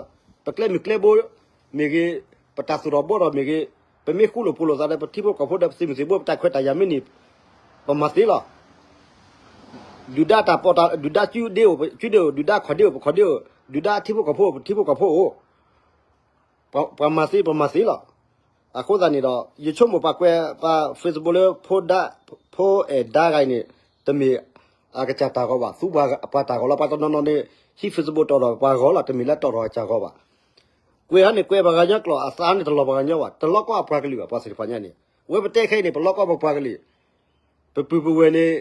ပကျဲမုၢ်ကျဲဘိမ့ၢ်ဂ့ၤ, ပတၢ်သူၣ်ထီၣ်ဘှီထီၣ်မ့ၢ်ဂ့ၤ, ပမ့ၢ်ဃူလိာ်ဖိးလိာ်သးဒီး ပထံဖိကီၢ်ဖိဒီး ပသုးမုၢ်သံၣ်ဘိ ပတၢ်ခွဲးတၢ်ယာ်မ့ၢ်န့ၣ် ပမၤသ့လီၤ, ဒုၣ်ဒါတၢ်ပီးတၢ် ဒုၣ်ဒါကုဒ့အိၣ် ကုဒ့အိၣ် ဒုၣ်ဒါခီၣ်ဒ့အိၣ် ပခီၣ်ဒ့အိၣ်, ဒုၣ်ဒါထံဖိကီၢ်ဖိ ပထံဖိကီၢ်ဖိအိၣ် ပှၤမၤသ့ ပမၤသ့လီၤ, အဃိသတးန့ၣ်ဒီး ယဆိကမိၣ်ပှၤကွဲးပှၤ Facebook လၢ ဖိအဲၣ်ဒါဂၤအံၤန့ၣ် တမ့ၢ်အကစၢ်တၢ်ဂီၤဘၣ်, သူပှၤတၢ်ဂီၤလီၤ, ပှၤတနီၤနီၤန့ၣ် ဟံး Facebook တီၣ်ထီၣ်ပှၤဂီၤလီၤ, တမ့ၢ်လၢတီၣ်ထီၣ်အကစၢ်ဂီၤဘၣ်, ကွဲးဟီန့ၣ် ကွဲးပှၤကညီကျိာ် အသးန့ၣ်တလီၤပှၤကညီဘၣ်, တလီကီအပှၤကလုာ်ဘၣ်, ပှၤသ့ၣ်တဖၣ်ညါန့ၣ် ဝဲပတဲခဲအံၤန့ၣ် ပလီကီပပှၤကလုာ်, ပပုၢ်ပဝဲၢ်န့ၣ်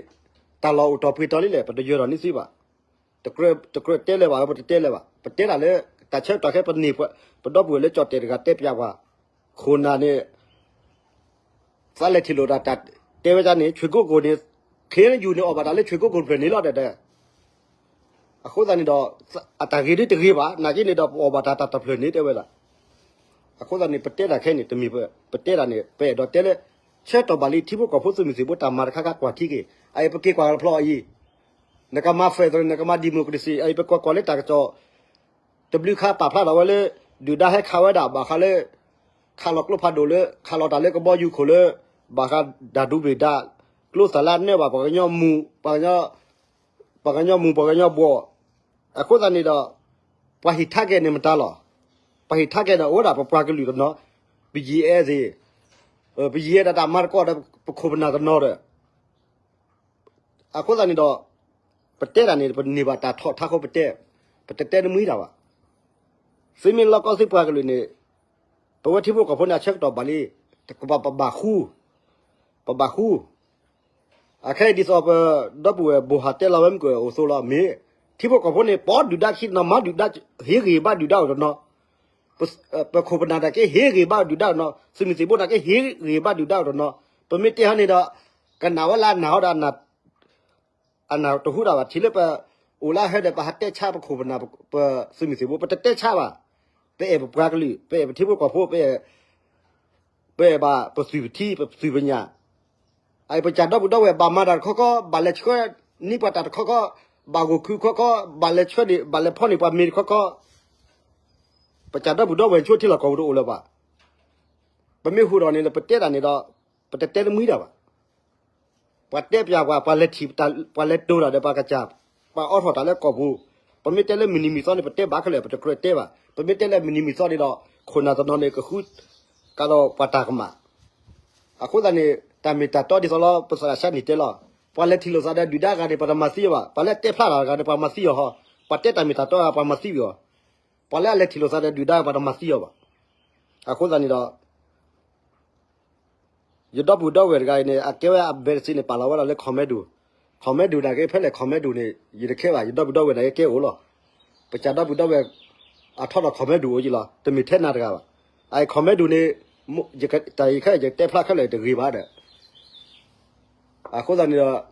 တၢ်လီၢ်အိၣ်တီၢ်ပှ့ၤတီၢ်လံလဲၣ် ပတယၢၤထီၣ်န့ၢ်သ့ဘၣ်, တကြၢးတဲလၢၤဘၣ် ပတတဲလၢၤဘၣ်, ပတဲတၢ်လၢ တၢ်ဆၢကတီၢ်ခဲ ပန့ၢ်ပဒီပုၢ်ဝဲၢ်လၢကၠီၣ်တဲၣ်တဂၤတဲပၠးပှၤ, ခိၣ်နၢ်န့ၣ် သးလဲၤထံၣ်လိာ်တၢ် တဲဝဲဒ်န့ၣ် ဆွ့ၣ်ကိကိၣ်န့ၣ် ခ့ၣ်အဲၣ်ယူၣ်န့ၣ် အီၣ်ဘၣ်တၢ်လၢဆွ့ၣ်ကိကိၣ်တဖျၢၣ်န့ၣ်လီၤတဲတဲ. အဃိသတးန့ၣ်ဒီး အတၢ်ဂ့ၤဒ်တဂ့ၤဘၣ်, နာ်က့န့ၣ်ဒီး ပအီၣ်ဘၣ်တၢ်တၢ်တဖျၢၣ်န့ၣ်တဲဝဲဒၣ်. အဃိသတးန့ၣ် ပတဲတၢ်ခဲအံၤန့ၣ် တမ့ၢ်ပ ပတဲတၢ်န့ၣ် ပအဲၣ်ဒိးတဲလၢ ဆၢကတီၢ်ဘၣ်လံ ထံဖိကီၢ်ဖိသုးမုၢ်သံၣ်ဘိတၢ်မၤတခါခါကွၢ်ထံက့ၤ, အအံၤပက့ၤကွၢ်ကဖျီအံၤ နကမၤ federal နကမၤ democracy အအံၤပကွၢ်ကွၢ်လၢတၢ်ကစီၣ် တဘျုးခါပာ်ဖျါထီၣ်ဝဲလၢ ဒုၣ်ဒါဟဲခးဝဲဒၣ်ဘၣ်ဃးလၢ ခးလီၤကျိဖးဒိၣ်လၢ ခးလီၤတၢ်လၢကဘီယူၤခိၣ်လၢ ဘၣ်ဃးဒၣ်ဒူဘ့ၣ်ဒါ ကျိသၣ်လၢအနၢဘၣ်ပှၤကညီမူၤ ပှၤကညီမူၤပှၤကညီဘှီး. အဃိသတးန့ၣ်ဒီး ပှၤဟ့ၣ်ထးကဲန့ၣ်မတၤလီၤ. ပှၤဟ့ၣ်ထးကဲဒီးအိၣ်ဒၣ်ပပှၤကလုာ်တနီၤ, ပယံၤအဲၣ်သ့ၣ်, ပယံၤအဲၣ်ဒၣ်တၢ်မၤသကိးဒီး ပခိၣ်ပနၢ်တနီၤဒီး အဃိသတးန့ၣ်ဒီး ပတဲတၢ်န့ၣ် ပန့ၢ်ဘၣ်တၢ်ထီၣ်ထါဃိပတဲ, ပတတဲတမှံတၢ်ဘၣ်. သုမ့ၢ်လီၢ်ကီၢ်သုပှၤကလုာ်န့ၣ် ပဝဲထံဖိကီၢ်ဖိန့ၣ် အဆၢကတီၢ်ဘၣ်လံ, တကဘၣ်ပဘၣ်ဃူ, ပဘၣ်ဃူ. အခဲအံၤဒ်သိးပ ဒီပုၢ်ဝဲၢ်ဘိၣ်ဟးတဲလီၤဝဲမုၢ်ကအိၣ်သိးလီၤမ့ၢ်, ထံဖိကီၢ်ဖိန့ၣ် ပဒုၣ်ဒါခံတနီၤ မၤဒုၣ်ဒါ ဟ့ၣ်ဂ့ၤဘၣ်ဒုၣ်ဒါအိၣ်တနီၤ ပခိၣ်ပနၢ်နာ်က့ဟ့ၣ်ဂ့ၤဘၣ်ဒုၣ်ဒါတနီၤ, သုးမုၢ်သံၣ်ဘိနာ်က့ဟ့ၣ်ဂ့ၤဘၣ်ဒုၣ်ဒါတနီၤ, ပမ့ၢ်တဲဟီန့ၣ်ဒီး ကနၣ်ဝဲလၢအနၢ်ဟီဒီး အနၢ်တဟူတၢ်ဘၣ် ထံၣ်လၢပအိၣ်လၢဟဲဒီး ပဟးတဲဆါပခိၣ်ပနၢ် ပသုးမုၢ်သံၣ်ဘိ ပတတဲဆါဘၣ်, ပအဲၣ်ပပှၤကလုာ် ပအဲၣ်ပထံဖိကီၢ်ဖိ ပအဲၣ်ဘၣ်ပသုးပထံ ပသုးပညၣ် အံၤပကၢ်ဒီပုၢ်ဒီဝဲၢ် ဘၣ်မၤတၢ်တခီခီ ဘၣ်လဲၤဆှၢန့ၢ်ပှၤတၢ်တခီခီ, ဘၣ်ဂိၢ်ခုခီခီ, ဘၣ်လဲၤဆှၢန့ၣ် ဘၣ်လဲၤဖီၣ်န့ၢ်ပှၤမ့ၤတခီခီ, ပကၢ်ဒီပုၢ်ဒီဝဲၢ်ဆိထံလီၢ်ကီၢ်ပူၤတအိၣ်လၢၤဘၣ်. ပမ့ၢ်ဟူးထီၣ်န့ၣ်ဒီး ပတဲတၢ်န့ၣ်ဒီး ပတတဲတမှံတၢ်ဘၣ်. ပှၤတဲပၠးပှၤ ပှၤလဲၤထံၣ် ပှၤလဲၤတိၤတၢ်ဒီးပှၤကစၢ်, ပှၤအိးထီၣ်တၢ်လၢကီၢ်ပူၤ, ပမ့ၢ်တဲလၢမုၢ်နံၤမုၢ်သီန့ၣ် ပတဲဘၣ်ခဲလၢာ် ပတကြၢးတဲဘၣ်. ပမ့ၢ်တဲလၢမုၢ်နံၤမုၢ်သီန့ၣ်ဒီး ခိၣ်နၢ်တနီၤန့ၣ် ကဃုကဒီးပှၤတၢ်ကမၣ် အဃိသတးန့ၣ် တၢ်မ့ၢ်တၢ်တီဒ်သိးလီၤ ပသရၣ်စၢ်နံၣ်တဲလီၤ, ပှၤလဲၤထံၣ်လိာ်သးဒီးဒုၣ်ဒါဂၤန့ၣ် ပှၤတမၤသံအီၤဘၣ်, ပှၤလၢတဲဖျါထီၣ်တဂၤန့ၣ် ပှၤမၤသံအီၤဟီ, ပှၤတဲတၢ်မ့ၢ်တၢ်တီဂၤ ပှၤမၤသံဝံၤအီၤ, ပှၤလၢအလဲၤထံၣ်လိာ်သးဒီးဒုၣ်ဒါ ပှၤတမၤသံအီၤဘၣ်. အဃိသတးန့ၣ်ဒီး ယဒီပုၢ်ဒီဝဲၢ်တဂၤအံၤန့ၣ် အကဲဝဲအဘဲတစ့န့ၣ် ပာ်လီၤဝဲဒၣ်လၢ comment ဒူၣ်, comment ဒူၣ်နာ်က့ ဖဲလဲၣ် comment ဒူၣ်န့ၣ် ယတခဲဘၣ်, ယဒီပုၢ်ဒီဝဲၢ်နာ်က့ကဲအိၣ်လီၤ. ပကၢ်ဒီပုၢ်ဒီဝဲၢ် အထီၣ်ဒီး comment ဒူၣ်အိၣ်က့လီၤ, တမ့ၢ်ထဲနၤတဂၤဘၣ်. အအံၤ comment ဒူၣ်န့ၣ် တၢ်အံၤခဲအံၤ ယတဲဖျါခဲလၢာ်တဂ့ၤဘၣ်ဒီး အဃိသတးန့ၣ်ဒီး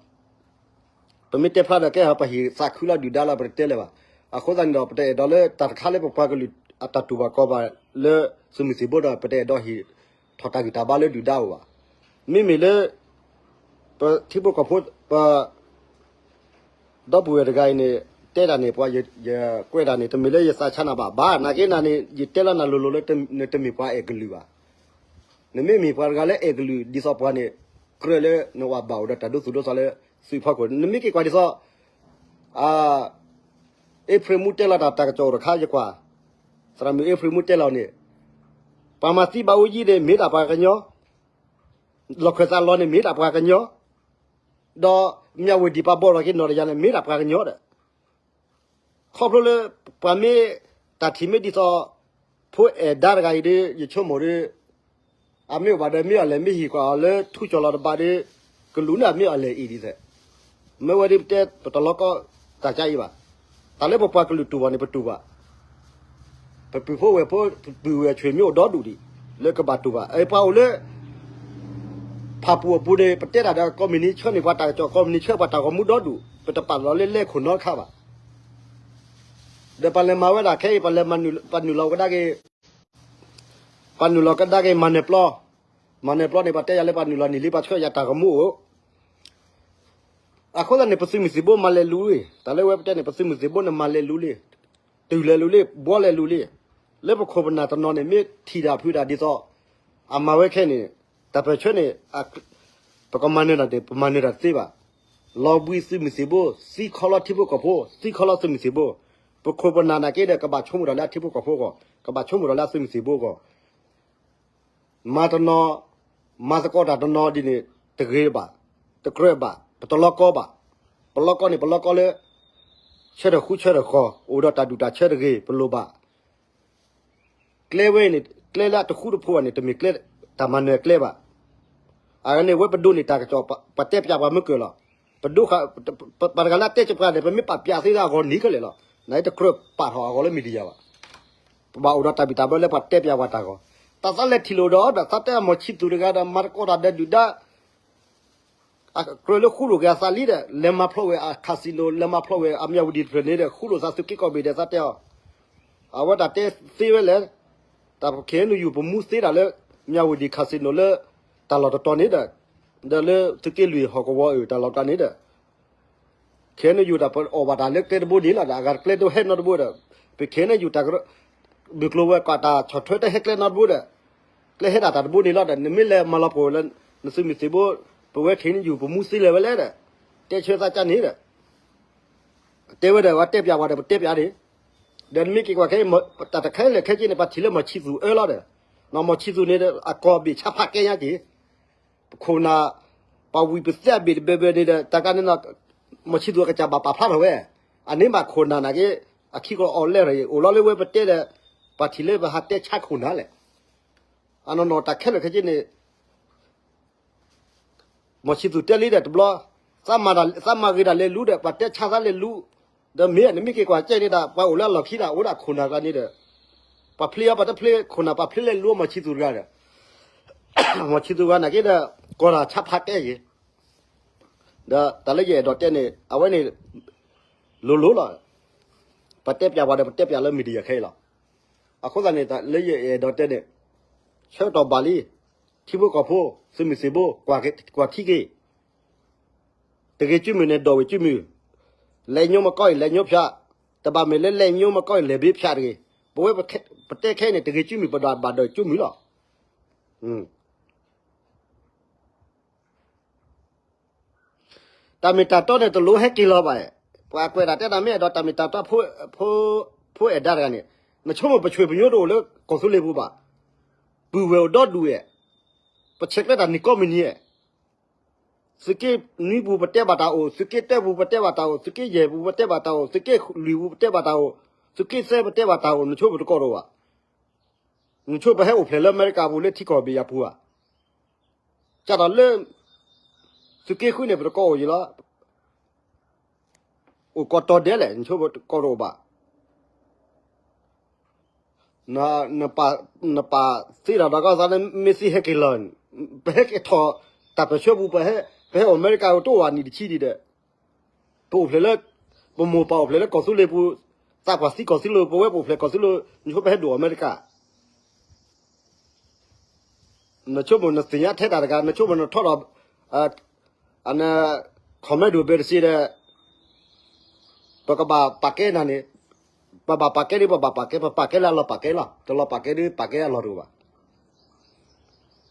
ပမ့ၢ်တဲဖျါဒီးကဲဟီ ပဟ့ၣ်သးခုလီၤဒုၣ်ဒါလီၤ ပတတဲလၢၤဘၣ်. အဃိသတးန့ၣ်ဒီး ပတအဲၣ်ဒိးလၢတၢ်တခါလၢပပှၤကလုာ်အတၢ်တူၢ်ဘၣ်ခီၣ်ဘၣ်လၢသုးမုၢ်သံၣ်ဘိဒီး ပတအဲၣ်ဒိးဟ့ၣ်ထီၣ်တၢ်ဂံၢ်တၢ်ဘါလၢဒုၣ်ဒါအိၣ်ဘၣ်. မ့မ့ၢ်လၢ ပထံဖိကီၢ်ဖိ ပ ဒီပုၢ်ဝဲၢ်တဂၤအံၤန့ၣ် တဲတၢ်န့ၣ် ပှၤယကွဲးတၢ်န့ၣ် တမ့ၢ်လၢယသးဆါနၤဘၣ်, ဘၣ်နာ်က့နၤန့ၣ် ယတဲလီၤနၤလိၤလိၤလၢနတမ့ၢ်ပှၤအဲၣ်ကလုာ်ဘၣ်. နမ့မ့ၢ်ပှၤတဂၤလၢအဲၣ်ကလုာ်ဒ်သိးပှၤန့ၣ် ကြၢးလၢနဝၤဘၣ်အိၣ်ဒီးတၢ်ဒိသူၣ်ဒိသးလၢသုးဖီခိၣ်, နမ့ၢ်က့ၤကွၢ်ဒ်သိး အ့ဖြ့ၣ်မူတဲလီၤတၢ်တၢ်ကစီၣ်တခါယကွၢ်, သရၣ်မုၣ်အ့ဖြ့ၣ်မူတဲလီၤန့ၣ် ပှၤမၤသံဘၣ်အိၣ်ယံၤန့ၣ် မ့ၢ်ဒၣ်ပှၤကညီ, လီၢ်ခၢၣ်သးလီၤန့ၣ် မ့ၢ်ဒၣ်ပှၤကညီ, ဒီးမၠၣ်ဝ့ၢ်ဒံးပှၤဘီလီၤက့ၤနီၢ်တယၤန့ၣ် မ့ၢ်ဒၣ်ပှၤကညီဒီး ခီဖျိလၢ ပှၤမ့ၢ်တၢ်ထံၣ်မ့ၢ်ဒ်သိး ဖိအဲၣ်ဒါတဂၤအံၤဒီး ယဆိကမိၣ်ဒီး အမ့ၢ်အိၣ်ဘၣ်ဒီးမ့ၢ်အီၤလဲၣ် မ့ၢ်ဟံၣ်ကွၢ်အီၤလၢထူကၠီၤလီၤတဘၣ်ဒီး ကလူးန့ၣ်အမ့ၢ်အီၤလဲၣ်အံၤဒ်သိး မ့ၢ်ဝဲဒ်ပတဲပတလီၤကီတၢ်ကါအံၤဘၣ်. တၢ်လၢပပှၤကလုာ်တူၢ်ဘၣ်န့ၣ် ပတူၢ်ဘၣ် ပပုၢ်ဖိဝဲၢ်ဖိ ပပုၢ်ဝဲၢ်ဆွေမျိုးအိၣ်ဒီဒူၣ်ဒံး လၢကဘၣ်တူၢ်ဘၣ်. အပှၤအိၣ်လၢ ဖၣ်ပူၣ်အပူၤန့ၣ် ပတဲတၢ်ဒီး ကိးမုၢ်နံၤဆှၢန့ၢ်ပှၤတၢ်ကစီၣ် ကိးမုၢ်နံၤဆှၢပှၤတၢ်ဂီၤမူဒီဒူၣ် ပတပာ်လီၤလၢလဲခိၣ်နီတခါဘၣ်. ဒီးပှၤလဲၤမၤဝဲဒၣ်ခဲအံၤ ပှၤလဲၤ ပှၤနုာ်လီၤကဒါက့ၤ ပှၤနုာ်လီၤကဒါက့ၤမၤနၢၤပျီ, မၤနၢၤပျီန့ၣ် ပှၤတဲယၤလၢပှၤနုာ်လီၤနံၣ်လံ ပှၤဆှၢယၤတၢ်ဂီၤမူအိၣ် အဃိသတးန့ၣ် ပသုးမုၢ်သံၣ်ဘိမၤလဲၤလူၤလံ, တၢ်လၢဝဲပတဲန့ၣ် ပသုးမုၢ်သံၣ်ဘိန့ၣ်မၤလဲၤလူၤလံ, တုၤလဲၤလူၤလံ ဘှီလဲၤလူၤလံ. လၢပခိၣ်ပနၢ်တနီၤန့ၣ် မ့ၢ်ထံၣ်တၢ်ဖုးတၢ်ဒ်သိး အမၤဝဲခဲန့ၣ် တၢ်ပၢၢ်ဆၢန့ၣ် ပကမၤနၢၤတၢ်န့ၣ် ပမၤနၢၤတၢ်တသ့ဘၣ်. လီၤဘှံးသုးမုၢ်သံၣ်ဘိ သံခီလီၤထံဖိကီၢ်ဖိ သံခီလီၤသုးမုၢ်သံၣ်ဘိ, ပခိၣ်ပနၢ်နာ်က့ဒီး ကဘၣ်ဆိကမိၣ်တၢ်လၢအထံဖိကီၢ်ဖိအဂီၢ်, ကဘၣ်ဆိကမိၣ်တၢ်လၢအသုးမုၢ်သံၣ်ဘိအဂီၢ် မၤတနီၤ မၤသကိးတၢ်တနီၤဒ်န့ၣ် တဂ့ၤဘၣ်, တကြၢးဘၣ်, ပတလီၤကီဘၣ်. ပလီၤကီန့ၣ် ပလီၤကီလၢ ဆၢထၢၣ်ဃူဆၢထၢၣ်ဃီၤ အိၣ်ဒီးတၢ်ဒူၣ်တၢ်ဆၢတဂ့ၤ ပလိၣ်ဘၣ်. ကျဲဝဲအံၤန့ၣ် ကျဲလၢအတဃူတဖိးဘၣ်န့ၣ် တမ့ၢ်ကျဲ တၢ်မၤနၢၤအကျဲဘၣ်. အဂၤန့ၣ် ဝဲပဒိးန့ၢ်တၢ်ကစီၣ် ပှၤတဲပၠးပှၤမုၢ်ကၢၢ်လီၤ. ပဒိးဃာ် ပှၤတဂၤလၢအတဲကပှၤန့ၣ် ပမ့ၢ်ပာ်ပၠးသ့လၢအဂီၢ်နံၤခဲလၢာ်လီၤ. နတကြၢးပာ်ထီၣ်အဂီၢ်လၢ media ဘၣ်. ဘၣ်အိၣ်ဒီးတၢ်ဘံၣ်တၢ်ဘၢလၢပှၤတဲပၠးဝဲတၢ်ဂီၢ်, တၢ်သးလဲၤထံၣ်လိာ်ဒီးဒီး သးတဲအ မောင်ချစ်သူ တဂၤဒီး မၤသကိးတၢ်ဒီးဒုၣ်ဒါ ကြၢးလၢဃူလိာ်က့ၤအသးလံဒီး လဲၤမၤဖျိးဝဲအ casino လဲၤမၤဖျိးဝဲအ မြဝတီ တဖျၢၣ်န့ၣ်ဒီး ဃူလိာ်သးသုးက့ကိးဘ့ၣ်ဒီး သးတဲအီၤ, အဝဲတၢ်တဲသ့ဝဲလဲၣ်, တၢ် KNU ပမူသ့တၢ်လၢ မြဝတီ casino လၢ တၢ်လီၢ်တတီၤန့ၣ်ဒီး ဒီးလၢသုးက့လွံၢ်ဟီၣ်ကဝီၤအၢ တၢ်လီၢ်တတီၤန့ၣ်ဒီး KNU တၢ်ပအီၣ်ဘၣ်တၢ်လၢကျဲတဘိန့ၣ်လီၤဒီး အဂၤတကျဲတဟဲနီတဘိဒီး ပ KNU တၢ် မုၢ်ကျိၤဝဲၤကွာ်တၢ်ဆီၣ်ထွဲတဟဲကျဲနီတဘိဒီး ကျဲဟဲဒၣ်တၢ်တဘိန့ၣ်လီၤဒီး နမ့ၢ်လဲၤမၤလီၤပှီၢ်လၢ နသုးမုၢ်သံၣ်ဘိ ပဝဲ KNU ပမူသ့လဲၤဝဲလဲၣ်ဒီး တဲဆၢသးကၢ်န့ၣ်ဒီး တဲဝဲဒီး ပတဲပၠးဝဲဒီး ပတဲပၠးန့ၣ်, ဒီးနမ့ၢ်က့ၤကွၢ်ခဲအံၤ တၢ်တခဲလၢာ်ခဲဆ့န့ၣ် ပှၤထံၣ်လၢ မောင်ချစ်သူ အၢလီၤဒီး မောင်ချစ်သူ န့ၣ်ဒီး အကိးဘ့ၣ်ဆါဖးကဲညါက့ၤ ပခိၣ်နၢ် ပှၤဝံၤပသ့အဘ့ၣ်တဘဲဘဲန့ၣ်ဒီး တၢ်ကါန့ၣ် မောင်ချစ်သူ အကစၢ်ဘၣ်ပာ်ဖျါထီၣ်ဝဲ, အန့ၣ်ဘၣ်ခိၣ်နၢ်နာ်က့ အခံကလီအီၤလဲၣ်ရၣ်အံၤ အိၣ်လီၤလၢဝဲပတဲဒီး ပှၤထံၣ်လၢပဟးတဲဆါခိၣ်နၢ်လဲၣ်, အနီၢ်နီၢ်တၢ်ခဲလၢာ်ခဲဆ့န့ၣ် မောင်ချစ်သူ တဲလံဒီးတဘျီ, သးမၤဂ့ၤတၢ်လဲၤလူဒီး ပှၤတဲဆါသးလဲၤလူ, ဒီးမ့ၢ်နမ့ၢ်က့ၤကွၢ်ကဲန့ၣ်ဒၣ် ပှၤအိၣ်လၢအလီၢ်ခံဒၣ် အိၣ်ဒၣ်ခိၣ်နၢ်ကျါန့ၣ်ဒီး ပှၤဖျ့အီၤ ပှၤတဖျ့ခိၣ်နၢ် ပှၤဖျ့လဲၤလူ မောင်ချစ်သူ တဂၤဒီး မောင်ချစ်သူ တဂၤနာ်က့ဒီး ကိးတၢ်ဆါဖးကဲက့ၤ, ဒီးတၢ်လၢယအဲၣ်ဒိးတဲန့ၣ် အဝဲန့ၣ် လိၤလိၤလီၤ, ပတဲပၠးပှၤဒီး ပတဲပၠးလၢ media ခဲအံၤလီၤ, အဃိသတးန့ၣ် တၢ်လၢယအဲၣ်ဒိးတဲန့ၣ် ဆၢကတီၢ်ဘၣ်လံ, ထံဖိကီၢ်ဖိ သုးမုၢ်သံၣ်ဘိ ကွၢ်ထံက့ၤ တဂ့ၤ ကၠူမုၢ်န့ၣ် ဒိးဝံၤ ကၠူမုၢ်, လဲၤညိမကီအံၤ လဲၤညိဖၠး, တဘၣ်မ့ၢ်လၢလဲၤညိမကီအံၤ လဲၤဘ့ဖၠးတဂ့ၤ, ပဝဲ ပတဲခဲအံၤန့ၣ် တဂ့ၤ ကၠူမုၢ် ပဒွးဘၣ်ဒိး ကၠူမုၢ်လီၤ. တၢ်မ့ၢ်တၢ်တီန့ၣ် တလိၣ်ဟဲက့ၤလီၤဘၣ်, ပှၤကွဲးတၢ်တဲတၢ်မ့ၢ်အဲၣ်ဒိး တၢ်မ့ၢ်တၢ်တီ ဖိအဲၣ်ဒါတဂၤန့ၣ်, နဆိကမိၣ် ပဆွေပညိတအိၣ်လၢကီၢ်သူလ့ၤပူၤဘၣ်, ပုၢ်ဝဲၢ်အိၣ်ဒီဒူၣ်ဝဲ, ပဆဲးကျၢတၢ်နံၤကိးမုၢ်နံၤ, သုးက့နွံပူၤ ပတဲဘၣ်တၢ်အိၣ်, သုးက့တၢပူၤ ပတဲဘၣ်တၢ်အိၣ်, သုးက့ယဲၢ်ပူၤ ပတဲဘၣ်တၢ်အိၣ်, သုးက့လွံၢ်ပူၤ ပတဲဘၣ်တၢ်အိၣ်, သုးက့သၢ ပတဲဘၣ်တၢ်အိၣ်, နဆိပတကိးတအိၣ်ဘၣ်. နဆိပဟဲအိၣ်ဖျဲၣ်လၢအမဲရကၤပူၤ လၢထံကီၢ်ဘ့ၣ်ယၤပူၤဧါ. ကၢ်ဒီးလၢ သုးက့ဃုန့ၣ် ပတကိးအိၣ်ယံၤလီၤ. အိၣ်ကိးတီၤဒဲးလဲၣ် နဆိပတကိးတအိၣ်ဘၣ်. နပာ်သ့တၢ်ဒီးကီၢ်သးလၢ မ့ၢ်သ့ဟဲက့ၤလီၤန့ၣ်, ပဟဲက့ၤထီၣ်တၢ်ပၢၢ်ဆၢပူၤ ပဟဲအိၣ်အမဲရကၤ တအိၣ်ဘၣ်နံၣ်တဆံဒံးဒီး, ပအိၣ်ဖျဲၣ်လၢ ပမိၢ်ပၢ်အိၣ်ဖျဲၣ်လၢကီၢ်သူလ့ၤပူၤ, သးပှၢ်သံကီၢ်သူလ့ၤ ပဝဲပအိၣ်ဖျဲၣ်ကီၢ်သူလ့ၤ နဆိပဟဲဒိၣ်အမဲရကၤ နဆိကမိၣ်နသ့ၣ်ညါထဲတၢ်တဂၤ နဆိကမိၣ်နထီၣ်ဒီး အ comment ဒိၣ်ဘဲတစ့ဒီး ပကဘၣ်ပာ်ကဲနၤန့ၣ်, ပဘၣ်ပာ်ကဲဒ်ပဘၣ်ပာ်ကဲ, ပပာ်ကဲလၢအလီၤပာ်ကဲလီၤ. တလီၤပာ်ကဲဒီး ပာ်ကဲအလီၢ်တအိၣ်ဘၣ်.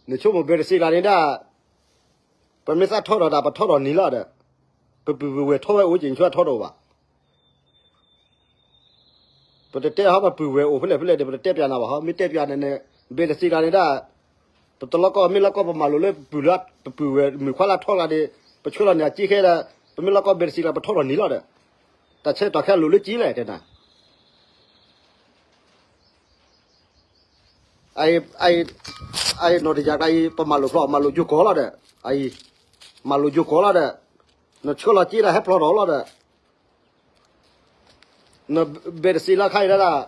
နဆိကမိၣ်ဘဲတစ့ကျါန့ၣ်ဒၣ် ပမ့ၢ်သးထီၣ်ဒီးတၢ် ပထီၣ်ဒီးနံၤလီၤဒီး ပပုၢ်ပဝဲၢ်ထီၣ်ဝဲအိၣ်က့ၤ နဆိထီၣ်တအိၣ်ဘၣ်. ပတတဲဟီ ပပုၢ်ဝဲၢ်အိၣ်ဖဲလဲၣ်ဖဲလဲၣ်ဒီး ပတတဲပၠးနၤဘၣ်ဟီ, မ့ၢ်တဲပၠးန့ၣ်န့ၣ် ဘဲတစ့ကျါန့ၣ်ဒၣ် ပတလီၢ်ကီၢ် မ့ၢ်လီၢ်ကီၢ် ပမၤလိာ်လၢပပုၢ်လၢ ပပုၢ်ဝဲၢ်မုၣ်ခွါလၢထီၣ်ကျါန့ၣ် ပဆှၢလီၤန့ၣ် အစ့ခဲဒီး ပမ့ၢ်လီၢ်ကီၢ်ဘဲတစ့ကျါ ပထီၣ်ဒီးနံၤလီၤဒီး တၢ်ဆၢကတီၢ်ခဲအံၤလိၣ်လၢက့ၤလဲၣ်တဲနၤ အအံၤ နီၢ်တယၢ်ကျါအံၤ ပမၤလိာ်ဖျီ မၤလိာ်ယိၤကီၢ်လီၤဒီး အအံၤ မၤလိာ်ယိၤကီၢ်လီၤဒီး နဆှၢလီၤက့ၤဒီးဟဲဖျီထီၣ်လီၤဒီး နဘဲတစ့လီၤခါအံၤဒၣ်ဒၣ်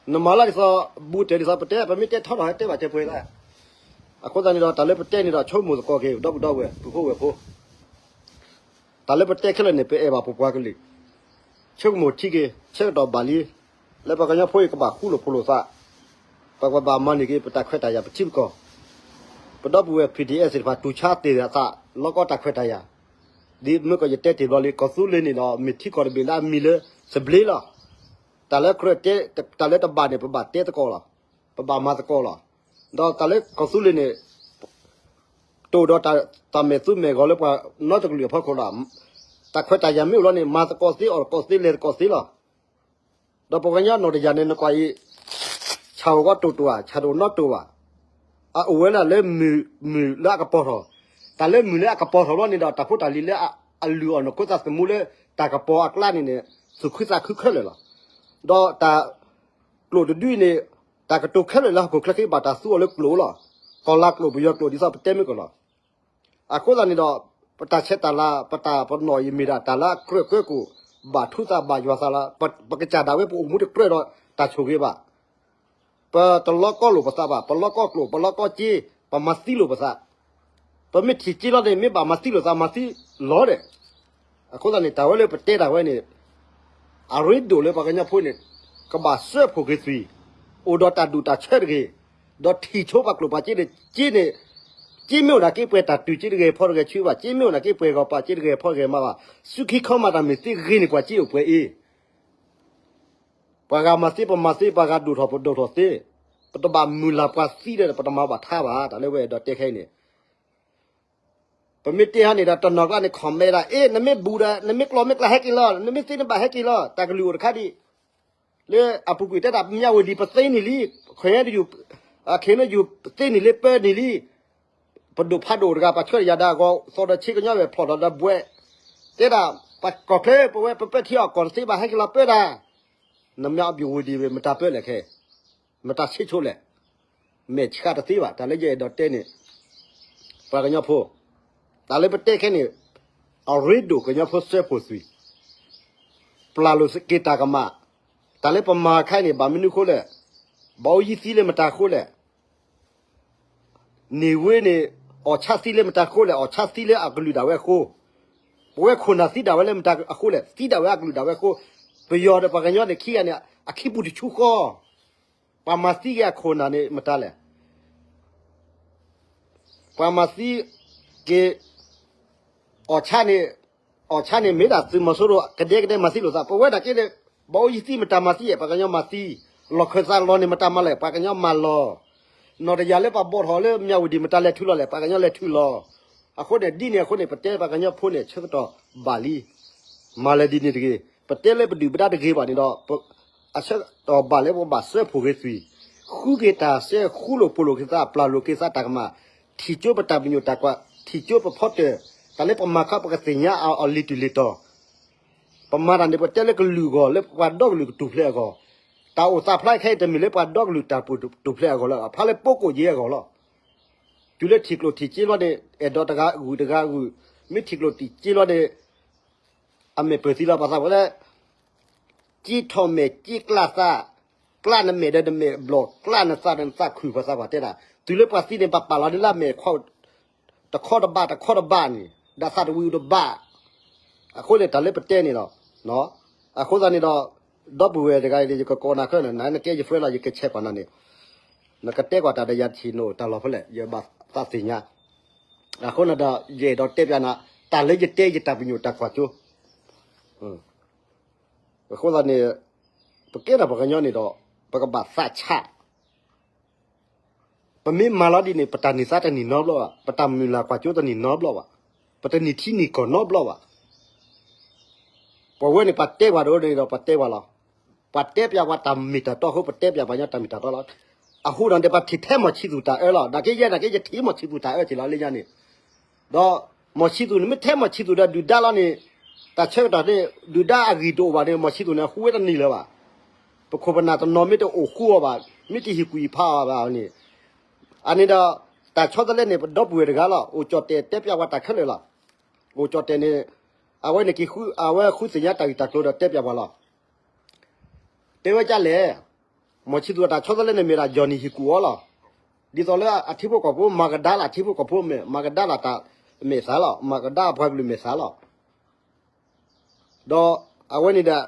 နမၤလၢဒ်သိး ဘူးတဲဒ်သိးပတဲ ပမ့ၢ်တဲထီၣ်ထီၣ်ဟဲတဲဘၣ်တဲပှဲၤလၢ အဃိသတးန့ၣ်ဒီး တၢ်လၢပတဲန့ၣ်ဒီး ဆိကမိၣ်သကိးက့ၤ ဒီပုၢ်ဒီဝဲၢ် ပုၢ်ဖိဝဲၢ်ဖိ တၢ်လၢပတဲခဲလၢာ်န့ၣ် ပအဲၣ်ဘၣ်ပပှၤကလုာ် ဆိကမိၣ်ထံက့ၤ ဆၢကတီၢ်ဘၣ်လံ လၢပှၤကညီဖိအံၤကဘၣ်ဃူလိာ်ဖိးလိာ်သး ပကဘၣ်မၤန့ၢ်က့ၤ ပတၢ်ခွဲးတၢ်ယာ်ပထံပကီၢ် ပဒီပုၢ်ဝဲၢ် ပီၣ်ထံၣ်အဲးစ့ၣ်တဖၣ် တူၢ်ဆါတ့ၢ်အသး လီၢ်ကီၢ်တၢ်ခွဲးတၢ်ယာ် ဒ်မ့ၢ်ကီးယတဲတ့ၢ်ဘျီလံ ကီၢ်သူလ့ၤန့ၣ်ဒီး မ့ၢ်ထံကီၢ်တဘ့ၣ်လၢအမံၤလၢသဘျ့လီၤ. တၢ်လၢကြၢးတဲ တၢ်လၢတဘၣ်န့ၣ် ပဘၣ်တဲသကိးလီၤ. ပဘၣ်မၤသကိးလီၤ. ဒီးတၢ်လၢကီၢ်သူလ့ၤန့ၣ် တအိၣ်ဒီးတၢ်မဲာ်သူမဲာ်ဂီၤလၢပှၤနီတကလုာ်အဖီခိၣ်လီၤ. တၢ်ခွဲးတၢ်ယာ်မ့ၢ်အိၣ်လီၤန့ၣ် မၤသကိးသ့ အီၣ်သကိးသ့ လဲၤသကိးသ့လီၤ. ဒီးပှၤကညီနီၢ်တယၢ်န့ၣ် နကွၢ်အံၤ ဆၣ်အိၣ်ကီးတိၢ်တိၢ်ဧါ ဆၣ်တအိၣ်နီတိၢ်ဘၣ်. အအိၣ်ဝဲဒၣ်လၢမုၢ် မုၢ်လၢအကပီၤထီၣ်. တၢ်လၢမုၢ်လၢအကပီၤထီၣ်ဘျီန့ၣ်ဒီး တၢ်ဖိတၢ်လံၤလၢအလုၢ်အီၣ်နခိသးသမူလၢ တၢ်ကပီၤအကျါန့ၣ်န့ၣ် သူၣ်ခုသးခုခဲလၢာ်လီၤ. ဒီးတၢ်ကျိာ်တဒုအံၤန့ၣ် တၢ်ကတိၤခဲလၢာ်လၢဟီၣ်ခိၣ်ချၢက့ၤဘၣ်တၢ်သူအီၤလၢကျိာ်လီၤ. ကီၢ်လၤကျိာ် ပယီၤကျိာ် ဒ်သိးပတဲမ့ၢ်ကီးလီၤ. အဃိသတးန့ၣ်ဒီး ပတၢ်ဆဲးတၢ်လၤ ပတၢ်ပနီၣ်အံၤမ့ၢ်ဒၣ် တၢ်လၢအကြၢးကၢကိၣ် ဘၣ်ထူသးဘၣ်ယွၤသးလၢ ပကစၢ်ဒၣ်ဝဲပအိၣ်မူတကြၢးဒီးတၢ်ဆိၣ်ဂ့ၤဘၣ်. ပတလီကီလိာ်ပသးဘၣ်, ပလီကီကျိာ်, ပလီကီစ့, ပမၤသံလိာ်ပသး. ပမ့ၢ်ထံၣ်စ့လီၤန့ၣ် မ့ၢ်ဘၣ်မၤသံလိာ်သး မၤသံလီၤဒီး. အဃိသတးန့ၣ် တၢ်ဝဲလၢပတဲတၢ်ဝဲန့ၣ် အရ့ဒိၣ်လၢပှၤကညီဖိန့ၣ် ကဘၣ်စၢဖှိၣ်က့ၤသွံၣ်, အိၣ်ဒီးတၢ်ဒူၣ်တၢ်ဆၢတဂ့ၤ, ဒီးထံၣ်ဆိပှၤကျိာ်ပှၤစ့န့ၣ်, စ့န့ၣ်, စ့မ့ၢ်အိၣ်နာ်က့ပှဲၤတၢ်တုၤစ့တဂဲၤဖီတဂဲၤဆူဘၣ်, စ့မ့ၢ်အိၣ်နာ်က့ပှဲၤဂီၤပာ်စ့တဂဲၤဖီတဂဲၤမၤဘၣ်, စူၢ်ခံခီမၤတၢ်မ့ၢ်သ့ဂ့ၤန့ၣ် ပှၤစ့အိၣ်ပှဲၤအ့ ပှၤဂၤမၤသ့ပမၤသ့, ပှၤဂၤဒိၣ်ထီၣ်ပဒိၣ်ထီၣ်သ့, ပတဘၣ်မုၢ်လၢ်ပှၤသံဒီး ပတမၤဘၣ်ထါဘၣ်, တၢ်လၢဝဲအဲၣ်ဒိးတဲခဲအံၤန့ၣ် ပမ့ၢ်တဲဟီန့ၣ်ဒီး တနီၤကျါန့ၣ် comment ဒၣ်, အ့ နမ့ၢ်ဘူးဒီး နမ့ၢ်ကျီမ့ၢ်ကျါဟဲက့ၤလီၤ, နမ့ၢ်သ့နဘၣ်ဟဲက့ၤလီၤ, တၢ်ကလုၢ်အိၣ်တခါဒံး, လၢအပူၤကွံာ်တဲဒၣ် မၠးဝတံၤ ပသ့န့ၢ်လံ, ခီယဲတယူၢ်, အခ့နယူၢ်သ့န့ၢ်လံ ပၢန့ၢ်လံ, ပဒိၣ်ဖးဒိၣ်တဂၤ ပှၤဆှၢယၤဒၣ်အဂီၢ် သီဒီးဆ့ကညီဝဲဖျိးဒီးဒီးဘှဲ, တဲဒၣ်, ပှၤကီၢ်ချၢပဝဲပပၢထံအီၣ်ကီၢ်တသ့ဘၣ်ဟဲက့ၤလီၤပၢတၢ်, နမၠးအဘျုးဝတံၤဝဲ မတၤပၢလဲၣ်ခဲ မတၤဆ့ဆိလဲၣ်, မဲာ်ဆှးတသ့ဘၣ်, တၢ်လၢယအဲၣ်ဒိးတဲန့ၣ်, ပှၤကညီဖိ, တၢ်လၢပတဲခဲန့ၣ်, အရ့ဒိၣ်ကညီဖိစၢဖှိၣ်သွံၣ်, ပျၢ်လိာ်က့ၤတၢ်ကမၣ်, တၢ်လၢပမၤခါန့ၣ် ဘၣ်မနုၤအဃိလဲၣ်, ဘၣ်အိၣ်ယံၤသံလၢမတၤအဃိလဲၣ် န့ၣ်ဝဲန့ၣ်, အီၣ်ဆၣ်သံလၢမတၤအဃိလဲၣ်, အီၣ်ဆၣ်သံလၢအကလုာ်ဒၣ်ဝဲအဃိ, ပဝဲခိၣ်နၢ်သံဒၣ်ဝဲလၢမတၤအဃိလဲၣ်, သံဒၣ်ဝဲအကလုာ်ဒၣ်ဝဲအဃိ, ပယီၤဒီးပှၤကညီန့ၣ်ခံဂၤန့ၣ် အခံပူၤတဆူဃီ, ပှၤမၤသံက့ၤအခိၣ်နၢ်န့ၣ်မတၤလဲၣ် ပှၤမၤသံက့ၤ အီၣ်ဆၣ်န့ၣ်, အီၣ်ဆၣ်န့ၣ် မ့ၢ်ဒၣ်သုးမီၤစိရိၤ ကဒဲကဒဲမၤသံလိာ်သး, ပဝဲဒၣ်က့န့ၣ်, ဘၣ်အိၣ်ယံၤသံမတၤမၤသံ, ပှၤကညီမၤသံ, လီၢ်ခၢၣ်သးလီၤန့ၣ် မတၤမၤလဲၣ်, ပှၤကညီမၤလီၤ, နီၢ်တယၤလၢပှၤဘီၣ်ထီၣ်လၢမၠးဝတံၤ မတၤလဲၤထုးလီၤလဲၣ်, ပှၤကညီလဲၤထုးလီၤ, အဃိန့ၣ် ဒ်န့ၣ်အဃိန့ၣ် ပတဲပှၤကညီဖိန့ၣ် ဆၢကတီၢ်ဘၣ်လံ မၤလဲၤဒ်န့ၣ်တဂ့ၤ, ပတဲလၢပဒုၣ်ပဒါတဂ့ၤဘၣ်န့ၣ်ဒီး, အဆၢကတီၢ်ဘၣ်လၢပဘၣ်စၢဖှိၣ်က့ၤသွံၣ်, ဃုက့ၤတၢ်စဲ ဃူလိာ်ဖိးလိာ်က့ၤသး ပျၢ်လိာ်က့ၤသးတၢ်ကမၣ်, ထံၣ်ကၠိပတၢ်ပညိၣ်တၢ်ကွၢ်, ထံၣ်ကၠိပဖီတၢၣ်, တၢ်လၢပမၤခီပကသ့ၣ်ညါအီၤလံၤတုၤလံၤတီၤ, ပမၤတၢ်န့ၣ် ပတဲလၢကလုာ်အဂီၢ် လၢပှၤဒီကလုာ်ကထူၣ်ဖျဲးအဂီၢ်, တၢ်အိၣ်သးဖျါခဲအံၤတမ့ၢ်လၢပှၤဒီကလုာ်တၢ်ကထူၣ်ဖျဲးအဂီၢ်လၢ ဖျါလၢပိကိၣ်ယ့အဂီၢ်လီၤ. တုၤလၢထံၣ်ကျိၣ်ထံၣ်စ့လီၤန့ၣ် အဲၣ်ဒိးတဂၤဂုာ်တဂၤဂုာ်, မ့ၢ်ထံၣ်ကျိၣ်ထံၣ်စ့လီၤန့ၣ် အမဲာ်ပၢၢ်သံလီၤပှၤသးဝဲလၢ စ့ထီၣ်မဲာ်စ့ကျးသး, ကျးနမဲာ်ဒီးနမဲာ်ဘျီၣ်, ကျးနသးဒီးနသးခုၣ်ပှၤသးပှၢ်တဲဒၣ်, တုၤလၢပှၤသံန့ၣ် ပပာ်လီၤဒ်လၢအမဲာ်ခွါ, တခီတဘၣ်တခီတဘၣ်န့ၣ် ဒီးသးတဝံၤတဘၣ်, အဃိန့ၣ် တၢ်လၢပတဲန့ၣ်လီၤ. အဃိသတးန့ၣ်ဒီး ဒီပုၢ်ဝဲၢ်တဂၤအံၤ ယကကိးနၤခဲလၢာ် နကဲယ friend လီၤ ယကဆဲးကွၢ်နၤန့ၣ်, နကတဲကွၢ်တၢ်ဒီးယၤထံၣ်နအိၣ်တၢ်လီၢ်ဖဲလဲၣ် ယဘၣ်သးသ့ၣ်ညါ, အဃိန့ၣ်ဒီး ယအဲၣ်ဒိးတဲပျးနၤ, တၢ်လၢယတဲယတၢ်ပညိၣ်တၢ်ကွၢ်ကၠိ အဃိသတးန့ၣ် ပကဲထီၣ်ပှၤကညီန့ၣ်ဒီး ပကဘၣ်သးဆး, ပမ့ၢ်မၤလီၤဒ်န့ၣ် ပတၢ်န့ၢ်သါတန့ၢ်နီတဘျီဘၣ်, ပတၢ်မုၢ်လၢ်ကွၢ်ကၠိတန့ၢ်နီတဘျီဘၣ်, ပတန့ၢ်ထံန့ၢ်ကီၢ်နီတဘျီဘၣ်. ပဝဲန့ၣ် ပှၤတဲပှၤတအိၣ်န့ၣ်ဒီး ပှၤတဲပှၤလီၤ. ပှၤတဲပျးပှၤတၢ်မ့ၢ်တၢ်တီအဃိ ပတဲပျးပှၤကညီတၢ်မ့ၢ်တၢ်တီလီၤ. အဃိဒီးန့ၣ် ပှၤထံၣ်ထဲမီၤဆံသူးတၢ်အၢလီၤ. နာ်က့ယဲ နာ်က့ယထံၣ်မီၤဆံသူးတၢ်အၢက့ၤလီၤလၢညါန့ၣ်, ဒီးမီၤဆံသူးန့ၣ် မ့ၢ်ထဲမီၤဆံသူးဒီးဒုၣ်ဒါလီၤန့ၣ်, တၢ်ဆၢကတီၢ်န့ၣ် ဒုၣ်ဒါအဂံၢ်တအိၣ်ဘၣ်န့ၣ် မီၤဆံသူးန့ၣ် ဟူဝဲတန့ၢ်လၢၤဘၣ်. ပခိၣ်ပနၢ်တနီၤမ့ၢ်တအိၣ်ဃူအီၤဘၣ်, မ့ၢ်တဟ့ၣ်ကူၣ်ဟ့ၣ်ဖးအီၤဘၣ်န့ၣ်, အန့ၣ်ဒီး တၢ်ဆီတလဲန့ၣ် ပဒီပုၢ်ဝဲၢ်တဂၤလီၤ. အိၣ်ကၠီၣ်တဲာ်တဲပျးဝဲတၢ်ခဲလၢာ်လီၤ. အိၣ်ကၠီၣ်တဲာ်န့ၣ် အဝဲန့ၣ်က့ၤဃု အဝဲဃုသ့ၣ်ညါတၢ်ဂ့ၢ်တၢ်ကျိၤဒီးတဲပျးပှၤလီၤ. တဲဝဲဒ်လဲၣ်, မီၤဆံသူးအတၢ်ဆီတလဲန့ၣ်မ့ၢ်ဒၣ် Johnny ဟ့ၣ်ကူၣ်အီၤလီၤ. ဒ်သိးလၢအထံဖိကီၢ်ဖိ မၤကဒါလၢအထံဖိကီၢ်ဖိမဲာ်, မၤကဒါလၢတၢ်မဲာ်သးလီၤ, မၤကဒါအပှၤကလုာ်မဲာ်သးလီၤ. ဒီးအဝဲန့ၣ်ဒီး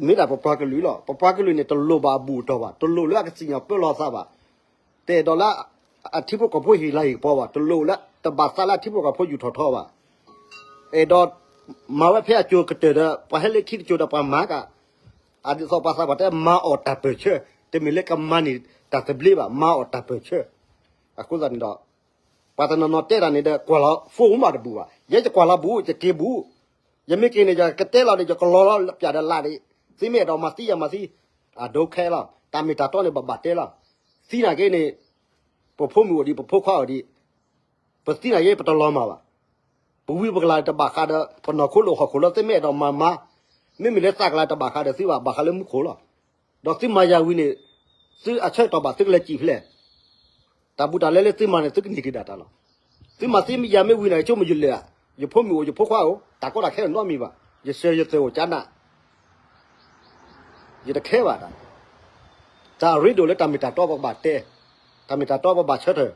မ့ၢ်ဒၣ်ပပှၤကလုာ်လီၤ. ပပှၤကလုာ်န့ၣ် တလိၣ်ဘၣ်အဘူၣ်အတီၢ်ဘၣ်, တလိၣ်လၢအကစံၣ်ညီၣ်ပၢလီၤသးဘၣ်, တအဲၣ်ဒိးလၢအထံဖိကီၢ်ဖိဟ့ၣ်လၤဟ့ၣ်ကပီၤဘၣ်, တလိၣ်လၢတဘၣ်သးလၢအထံဖိကီၢ်ဖိယူၢ်ထီၣ်ထီဘၣ်. အဲၣ်ဒိးမၤဝဲဖဲအစိၤကတၢၢ်ဒီး ပှၤဟဲလၢခံတစိၤဒီးပှၤမၤက, အဒ်သိးပှၤသးပှၢ်တဲ မၤအီၣ်တၢ်ပၢၢ်ဆၢ, တမ့ၢ်လၢကမၤန့ၢ်တၢ်သဘျ့ဘၣ်, မၤအီၣ်တၢ်ပၢၢ်ဆၢ. အဃိသတးန့ၣ်ဒီး ပှၤတနီၤနီၤတဲတၢ်န့ၣ်ဒီး ကွၢ်လီၤ phone မးတဘူၣ်ဘၣ်. ယဲယကွၢ်လီၤဘူၣ် ယက့ၤဘူၣ်, ယမ့ၢ်က့ၤန့ၣ် ယကတဲလီၤန့ၣ် ယကလီၤလီၤပျးဒီးလၢ်ဒံး, သုမ့ၢ်အဲၣ်ဒိးမၤသံယမၤသံ, အဒိခဲလီၤ. တၢ်မ့ၢ်တၢ်တီန့ၣ် ဘၣ်ဘၣ်တဲလီၤ. သံနာ်က့န့ၣ် ပဖိမုၣ်အိၣ်ဒံး ပဖိခွါအိၣ်ဒံး, ပသံနာ်က့ ပတလီၤမၢ်ဘၣ်. ပဝံပကလၤတဘၣ်ဃးဒီး ပနီၢ်ခိလိာ်ဟီၣ်ခိၣ်လီၤ. သုမ့ၢ်အဲၣ်ဒိးမၤမၤ, မ့မ့ၢ်လၢသးကလၤတဘၣ်ဃးဒီးသုဘၣ်, ဘၣ်ဃးလၢမူခိၣ်လီၤ. ဒီးသုမၤယၤဝံၤန့ၣ် သုအဆၢကတီၢ်ဘၣ်သုကလဲၤစံၣ်ဖဲလဲၣ်. တၢ်ဘူးတၢ်လဲလၢသုမၤန့ၣ် သုကန့ၢ်က့ၤဒၣ်တၢ်လီၤ. သုမၤသံယၤမ့ၢ်ဝံၤန့ၣ် ဆိကမိၣ်ယလဲၤဧါ, ယဖိမုၣ်အိၣ် ယဖိခွါအိၣ်, တၢ်ကီတၢ်ခဲအိၣ်နီတမံၤဘၣ်, ယစၢၤယသွဲၣ်အိၣ်ကနၣ်, ယတခဲဘၣ်တၢ် တၢ်အရ့ဒိၣ်လၢတၢ်မ့ၢ်တၢ်တီပကဘၣ်တဲ, တၢ်မ့ၢ်တၢ်တီပဘၣ်ဆၢထၢၣ်,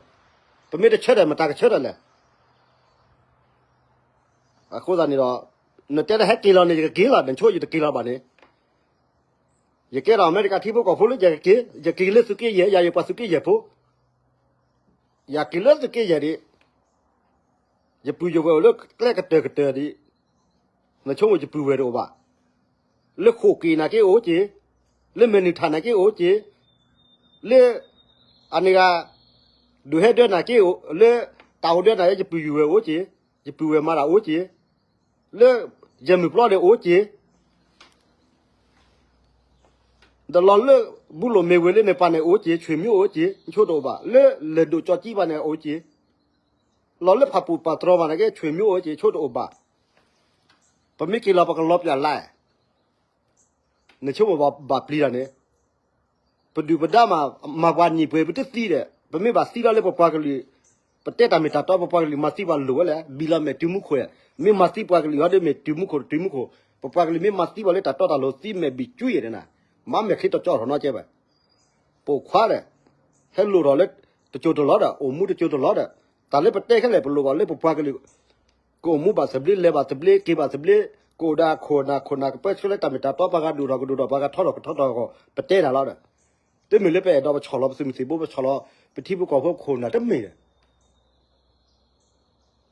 ပမ့ၢ်တဆၢထၢၣ် မတၤကဆၢထၢၣ်လဲၣ်. အဃိသတးန့ၣ်ဒီး နတဲလၢဟဲက့ၤလီၤန့ၣ် ယကက့ၤလီၤ, နဆိယတက့ၤလီၤဘၣ်န့ၣ်, ယကဲထီၣ်အမဲရကၤထံဖိကီၢ်ဖိလၢယကက့ၤ, ယက့ၤလၢသုးက့ယဲၢ်, ယၤယပှၤသုးက့ယဲၢ်ဖိ, ယက့ၤလၢသုးက့ယဲၢ်ဒံး, ယပုၢ်ယဝဲၢ်အိၣ်လၢကျဲကတၢၢ်ကတၢၢ်ဒံး, နဆိကမိၣ်ယပုၢ်ဝဲၢ်တအိၣ်ဘၣ်, လၢဃိာ်က့ၤနာ်က့အိၣ်က့ၤ, လၢမဲၢ်နုာ်ထၣ်နာ်က့အိၣ်က့ၤ, လၢ အန့ၣ်ဂၤ ဒုးဟဲဒၢနာ်က့အိၣ်, လၢတၢ်အိၣ်ဒၢနာ်က့ ယပုၢ်ယဝဲၢ်အိၣ်က့ၤ, ယပုၢ်ဝဲၢ်မၤတၢ်အိၣ်က့ၤ, လၢယမုၢ်ပျီန့ၣ်အိၣ်က့ၤ, ဒီးလီၤလၢ ဘူးလိာ်မ့ၢ်ဝ့ၤလၢန့ၣ်ပၢ်န့ၣ်အိၣ်က့ၤ, ဆွေမျိုးအိၣ်က့ၤ, နဆိတအိၣ်ဘၣ်, လၢလဲၤဒိၣ်ကၠီကံဘၣ်န့ၣ်အိၣ်က့ၤ, လီၤလၢဖးပူၤပာ်တြီၤဘၣ်နာ်က့ ဆွေမျိုးအိၣ်က့ၤ, နဆိတအိၣ်ဘၣ်, ပမ့ၢ်က့ၤလီၤပကလီၤပျၢ်လၢ် နဆိကမိၣ်ဘၣ်ပျံၤတၢ်န့ၣ်, ပဒုၣ်ပဒါမၤ မၤပှၤနံၣ်ပှဲၤ ပတသံဒီး ပမ့ၢ်ဘၣ်သံလီၤလၢပပှၤကလုာ်, ပတဲတၢ်မ့ၢ်တၢ်တီ ပပှၤကလုာ်မၤသံပှၤလိၣ်ဝဲလဲၣ်, ဘံၣ်လီၤမဲာ်တုၤမူခိၣ်, မ့ၢ်မၤသံပှၤကလုာ်ဟီဒီး မဲာ်တုၤမူခိၣ်တုၤမူခိၣ်, ပပှၤကလုာ်မ့ၢ်မၤသံပှၤလၢတၢ်တီတၢ်လိၤ သံမဲာ်ဘံၣ်ကၠူယဲၢ်န့ၣ်, မၤမဲာ်ချ့တကၠီထီၣ်နီကဲဘၣ်, ပိာ်ခွါဒီး ဟဲလိၣ်ထီၣ်လၢ တကၠိတလီၤဒီး အိၣ်မူတကၠိတလီၤဒီး, တၢ်လၢပတဲခဲလၢာ် ပလိၣ်ဘၣ်လၢပပှၤကလုာ် ကအိၣ်မူဘၣ်သဘျ့ လဲၤဘၣ်သဘျ့ က့ၤဘၣ်သဘျ့, ကအိၣ်ဒီးအခိၣ်နၢ်ခိၣ်နၢ်ကပၢဆှၢလၢတၢ်မ့ၢ်တၢ်တီ ပှၤဂၤဒိၣ်ထီၣ်ကဒိၣ်ထီၣ် ပှၤဂၤထီထီၣ်ကထီထီၣ်အဂီၢ် ပတဲတၢ်လီၤဒီး, တမ့ၢ်လၢပအဲၣ်ဒိးပဆီၣ်လီၤပသုးမုၢ်သံၣ်ဘိ ပဆီၣ်လီၤ ပထံဖိကီၢ်ဖိခိၣ်နၢ်တမ့ၢ်ဒီး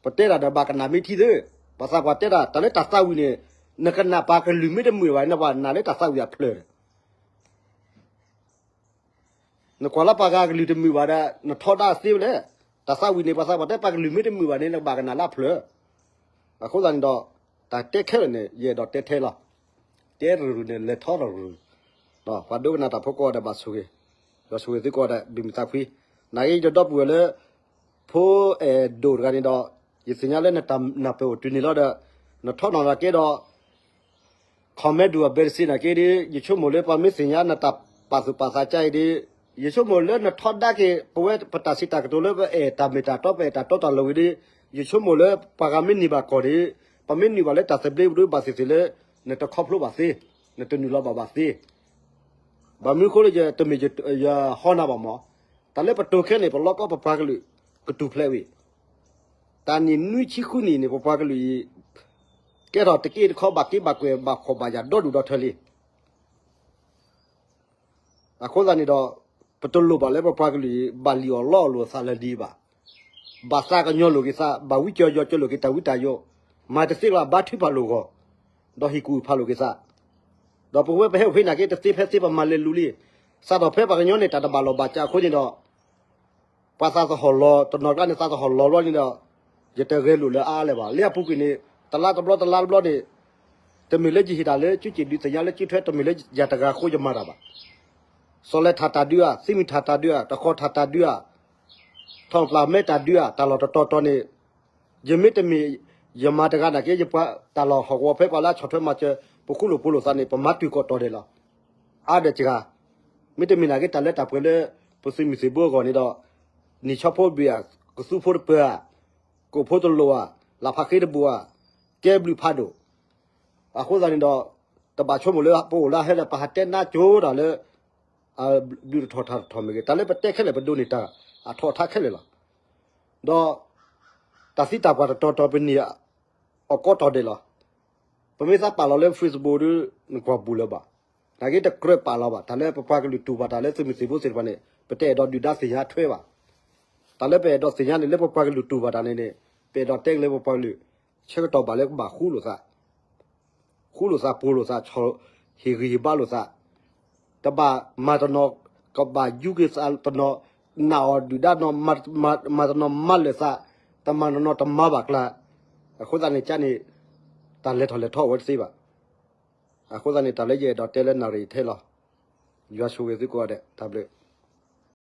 ပတဲတၢ်ဒီးဘၣ်ကနၣ်မ့ၢ်ထံသ့, ပှၤသးပှၢ်တဲတၢ် တၢ်လၢတၢ်သးဝံၣ်န့ၣ်, နကနၣ်ပှၤကလုာ်မ့ၢ်တမုာ်ဘၣ် နဘၣ်နၢ်လၢတၢ်သးဝံၣ်အဖျၢၣ်ဒီး နကွၢ်လၢပှၤဂၤကလုာ်တမုာ်ဘၣ်ဒီး နထီဒါသ့ဝဲလဲၣ်, တၢ်သးဝံၣ်န့ၣ် ပှၤသးပှၢ်တဲပှၤကလုာ်မ့ၢ်တမုာ်ဘၣ်န့ၣ် နဘၣ်ကနၣ်လၢအဖျၢၣ်, အဃိသတးန့ၣ်ဒီး တၢ်တဲခဲလၢာ်န့ၣ် ယအဲၣ်ဒိးတဲထဲလီၤ, တဲတရူၤန့ၣ် လဲၤထီတရူၤ, ပှၤဒိကနၣ်တၢ်ဖိကိးဂၤဒဲးဘၣ်ဆိၣ်ဂ့ၤ, ဒီးဆိၣ်ဂ့ၤသုကိးဂၤဒဲး ဘုမုၢ်သးဖှံ, နာ်က့ယဒီပုၢ်ဝဲၢ်လၢ ဖိအဲၣ်ဒိၣ်တဂၤန့ၣ်ဒီး, ယသ့ၣ်ညါလၢနတၢ်နၢ်ပၢၢ်အိၣ်တုၤန့ၣ်လီၤဒီး, နထီနီၣ်နၤကဲဒီး comment ဒုးအဘဲတစ့နာ်က့ဒီး ယဆိကမိၣ်လၢပှၤမ့ၢ်သ့ၣ်ညါနတၢ်ပာ်သူၣ်ပာ်သးကါအံၤဒီး, ယဆိကမိၣ်လၢနထီဒါက့ၤ ပဝဲပတၢ်စံးတၢ်ကတိၤလၢပအဲၣ်တၢ်မ့ၢ်တၢ်တီ ပအဲၣ်တၢ်တီတၢ်လိၤဝံၤဒီး, ယဆိကမိၣ်လၢပှၤဂၤမ့ၢ်နုာ်ဘၣ်ကီၢ်ဒီး, ပမ့ၢ်နုာ်ဘၣ်လၢတၢ်သဘျ့ပဒိၣ်ဘၣ်သ့ၣ်သ့ၣ်လၢ နတခီဖျိဘၣ်သ့, နတနုာ်လီၤဘၣ်ဘၣ်သ့ ဘၣ်မနုၤအဃိလၢယတမ့ၢ်ယဟီနၤဘၣ်မး, တၢ်လၢပတိၤခဲန့ၣ် ပလီၢ်ကီၢ်ပပှၤကလုာ် ကတူၢ်ဖျဲးဝံၤ, တၢ်နံၣ်နွံဆံဃုနံၣ်န့ၣ် ပပှၤကလုာ်အံၤ ကဲထီၣ်တက့ၢ်တခီဘၣ်က့ဘၣ်ကွဲၢ်ဘၣ်ခီၣ်ဘၣ်ယာ်ဒီဒူၣ်ဒီထၢလံ အဃိသတးန့ၣ်ဒီး, ပတလိၣ်ဘၣ်လၢပပှၤကလုာ်အံၤ ဘၣ်လံၣ်အီၣ်လီအီၣ်လိာ်သးလၢၤဒံးဘၣ်. ဘၣ်သးကညီၤလိာ်က့ၤသး, ဘၣ်ဝံကၢၤယီၤကၢၤလိာ်က့ၤတၢ်ဝံတၢ်ယိာ်, မၤတသ့လၢၤဘၣ်ထုကဖၣ်လိာ်ဂီၢ်, ဒီးဟ့ၣ်ကူၣ်ဖးလိာ်က့ၤသး, ဒီးပဝဲပဟဲအိၣ်ဖဲနာ်က့ တသ့ဖဲသ့ပမၤလဲၤလူၤလံ, စးထီၣ်ဖဲပှၤကညီန့ၣ် တၢ်တဘၣ်လီၢ်ဘၣ်စးအဃိန့ၣ်ဒီး ပှၤသးသဟီၣ်လီၤ တနီၤကျါန့ၣ် သးသဟီၣ်လီၤဘျီန့ၣ်ဒီး, ယတဂဲၤလိာ်လၢအါလၢၤဘၣ်. လၢအပူၤကွံာ်န့ၣ် တလါတဘျီတလါတဘျီန့ၣ်, တမ့ၢ်လၢယဟ့ၣ်တၢ်လၢစုစ့ၣ်ဒုးသ့ၣ်ညါလၢစုထွဲ တမ့ၢ်လၢယၤတဂၤအဃိယမၤတၢ်ဘၣ်. စီၤလဲၤထၣ်တၢ်ဒုးဧါ, သံမုၢ်ထၣ်တၢ်ဒုးဧါ, တဃီၤထၣ်တၢ်ဒုးဧါ, ထီၣ်ပျၢ်မဲတၢ်ဒုးဧါ, တၢ်လီၢ်တတီၤတီၤန့ၣ်, ယမ့ၢ်တမ့ၢ်ယမၤတဂၤနာ်က့ ယပှၤတၢ်လီၢ်ဟီၣ်ကဝီၤဖဲပှၤလၢအဆီၣ်ထွဲမၤစၢၤ ပဃူလိာ်ဖိးလိာ်သးန့ၣ် ပမၤတုၤကီၢ်တီၤဒဲးလီၤ. အါဒၢးစှၤ, မ့တမ့ၢ်နာ်က့ တၢ်လၢတၢ်ပှဲၤလၢ ပသုးမုၢ်သံၣ်ဘိအဂီၢ်န့ၣ်ဒီး, နံၣ်ဆီဖိဘ့ၣ်ဧါ, ကသူဖိတပၢၤဧါ, ကိၣ်ဖိတလိာ်ဧါ, လၢ်ဖးဃ့တဘူးဧါ, ကဲဘျုးဖးဒိၣ်. အဃိသတးန့ၣ်ဒီး, တဘၣ်ဆိကမိၣ်လၢပအိၣ်လၢဟဲဒီး ပဟးတဲနါကၠိတၢ်လၢ ဘျုးတထီၣ်ထၣ်တထီၣ်မ့ၢ်ဂ့ၤ, တၢ်လၢပတဲခဲလၢာ်ပဒိးန့ၢ်တၢ်အထီၣ်အထါခဲလၢာ်လီၤ. ဒီး တၢ်သံတၢ်ပှၢ်တတီၤတီၤပန့ၢ်အီၤကီတီၤဒဲးလီၤ. ပမ့ၢ်သးပာ်လီၤလၢ Facebook ဒီး နကွၢ်ဘူးလၢၤဘၣ်. နာ်က့တကြၢးပာ်လီၤဘၣ်. တၢ်လၢပပှၤကလုာ်တူၢ်ဘၣ်တၢ်လၢသုးမုၢ်သံၣ်ဘိသ့ၣ်တဖၣ်န့ၣ် ပတအဲၣ်ဒိးဒုၣ်ဒါသ့ၣ်ညါထွဲဘၣ်. တၢ်လၢပအဲၣ်ဒိးသ့ၣ်ညါန့ၣ် လၢပပှၤကလုာ်တူၢ်ဘၣ်တၢ်န့ၣ်န့ၣ် ပအဲၣ်ဒိးတဲက့ၤလၢပပှၤကလုာ် ဆၢကတီၢ်ဘၣ်လၢကဘၣ်ဃူလိာ်သး ဃူလိာ်သးပိာ်လိာ်သး ဟ့ၣ်ဂံၢ်ဟ့ၣ်ဘါလိာ်သး, တဘၣ်မၤတနီၤ ကဘၣ်ယူက့ၤသးတနီၤ, နာ်အီၤဒုၣ်ဒါနီၤ, မၤတနီၤမၤလၢာ်သး, တမၤတနီၤတမၤဘၣ်ကျါ, အဃိသတးန့ၣ်ကန့ၣ် တၢ်လဲၤထီၣ်လဲၤထီအိၣ်ဝဲတသ့ဘၣ်. အဃိသတးန့ၣ် တၢ်လၢယအဲၣ်ဒိးတဲလၢနၣ်ရံၣ်ထဲလီၤ. ယွၤဆိၣ်ဂ့ၤသုကိးဂၤဒဲး တၢ်ဘျုး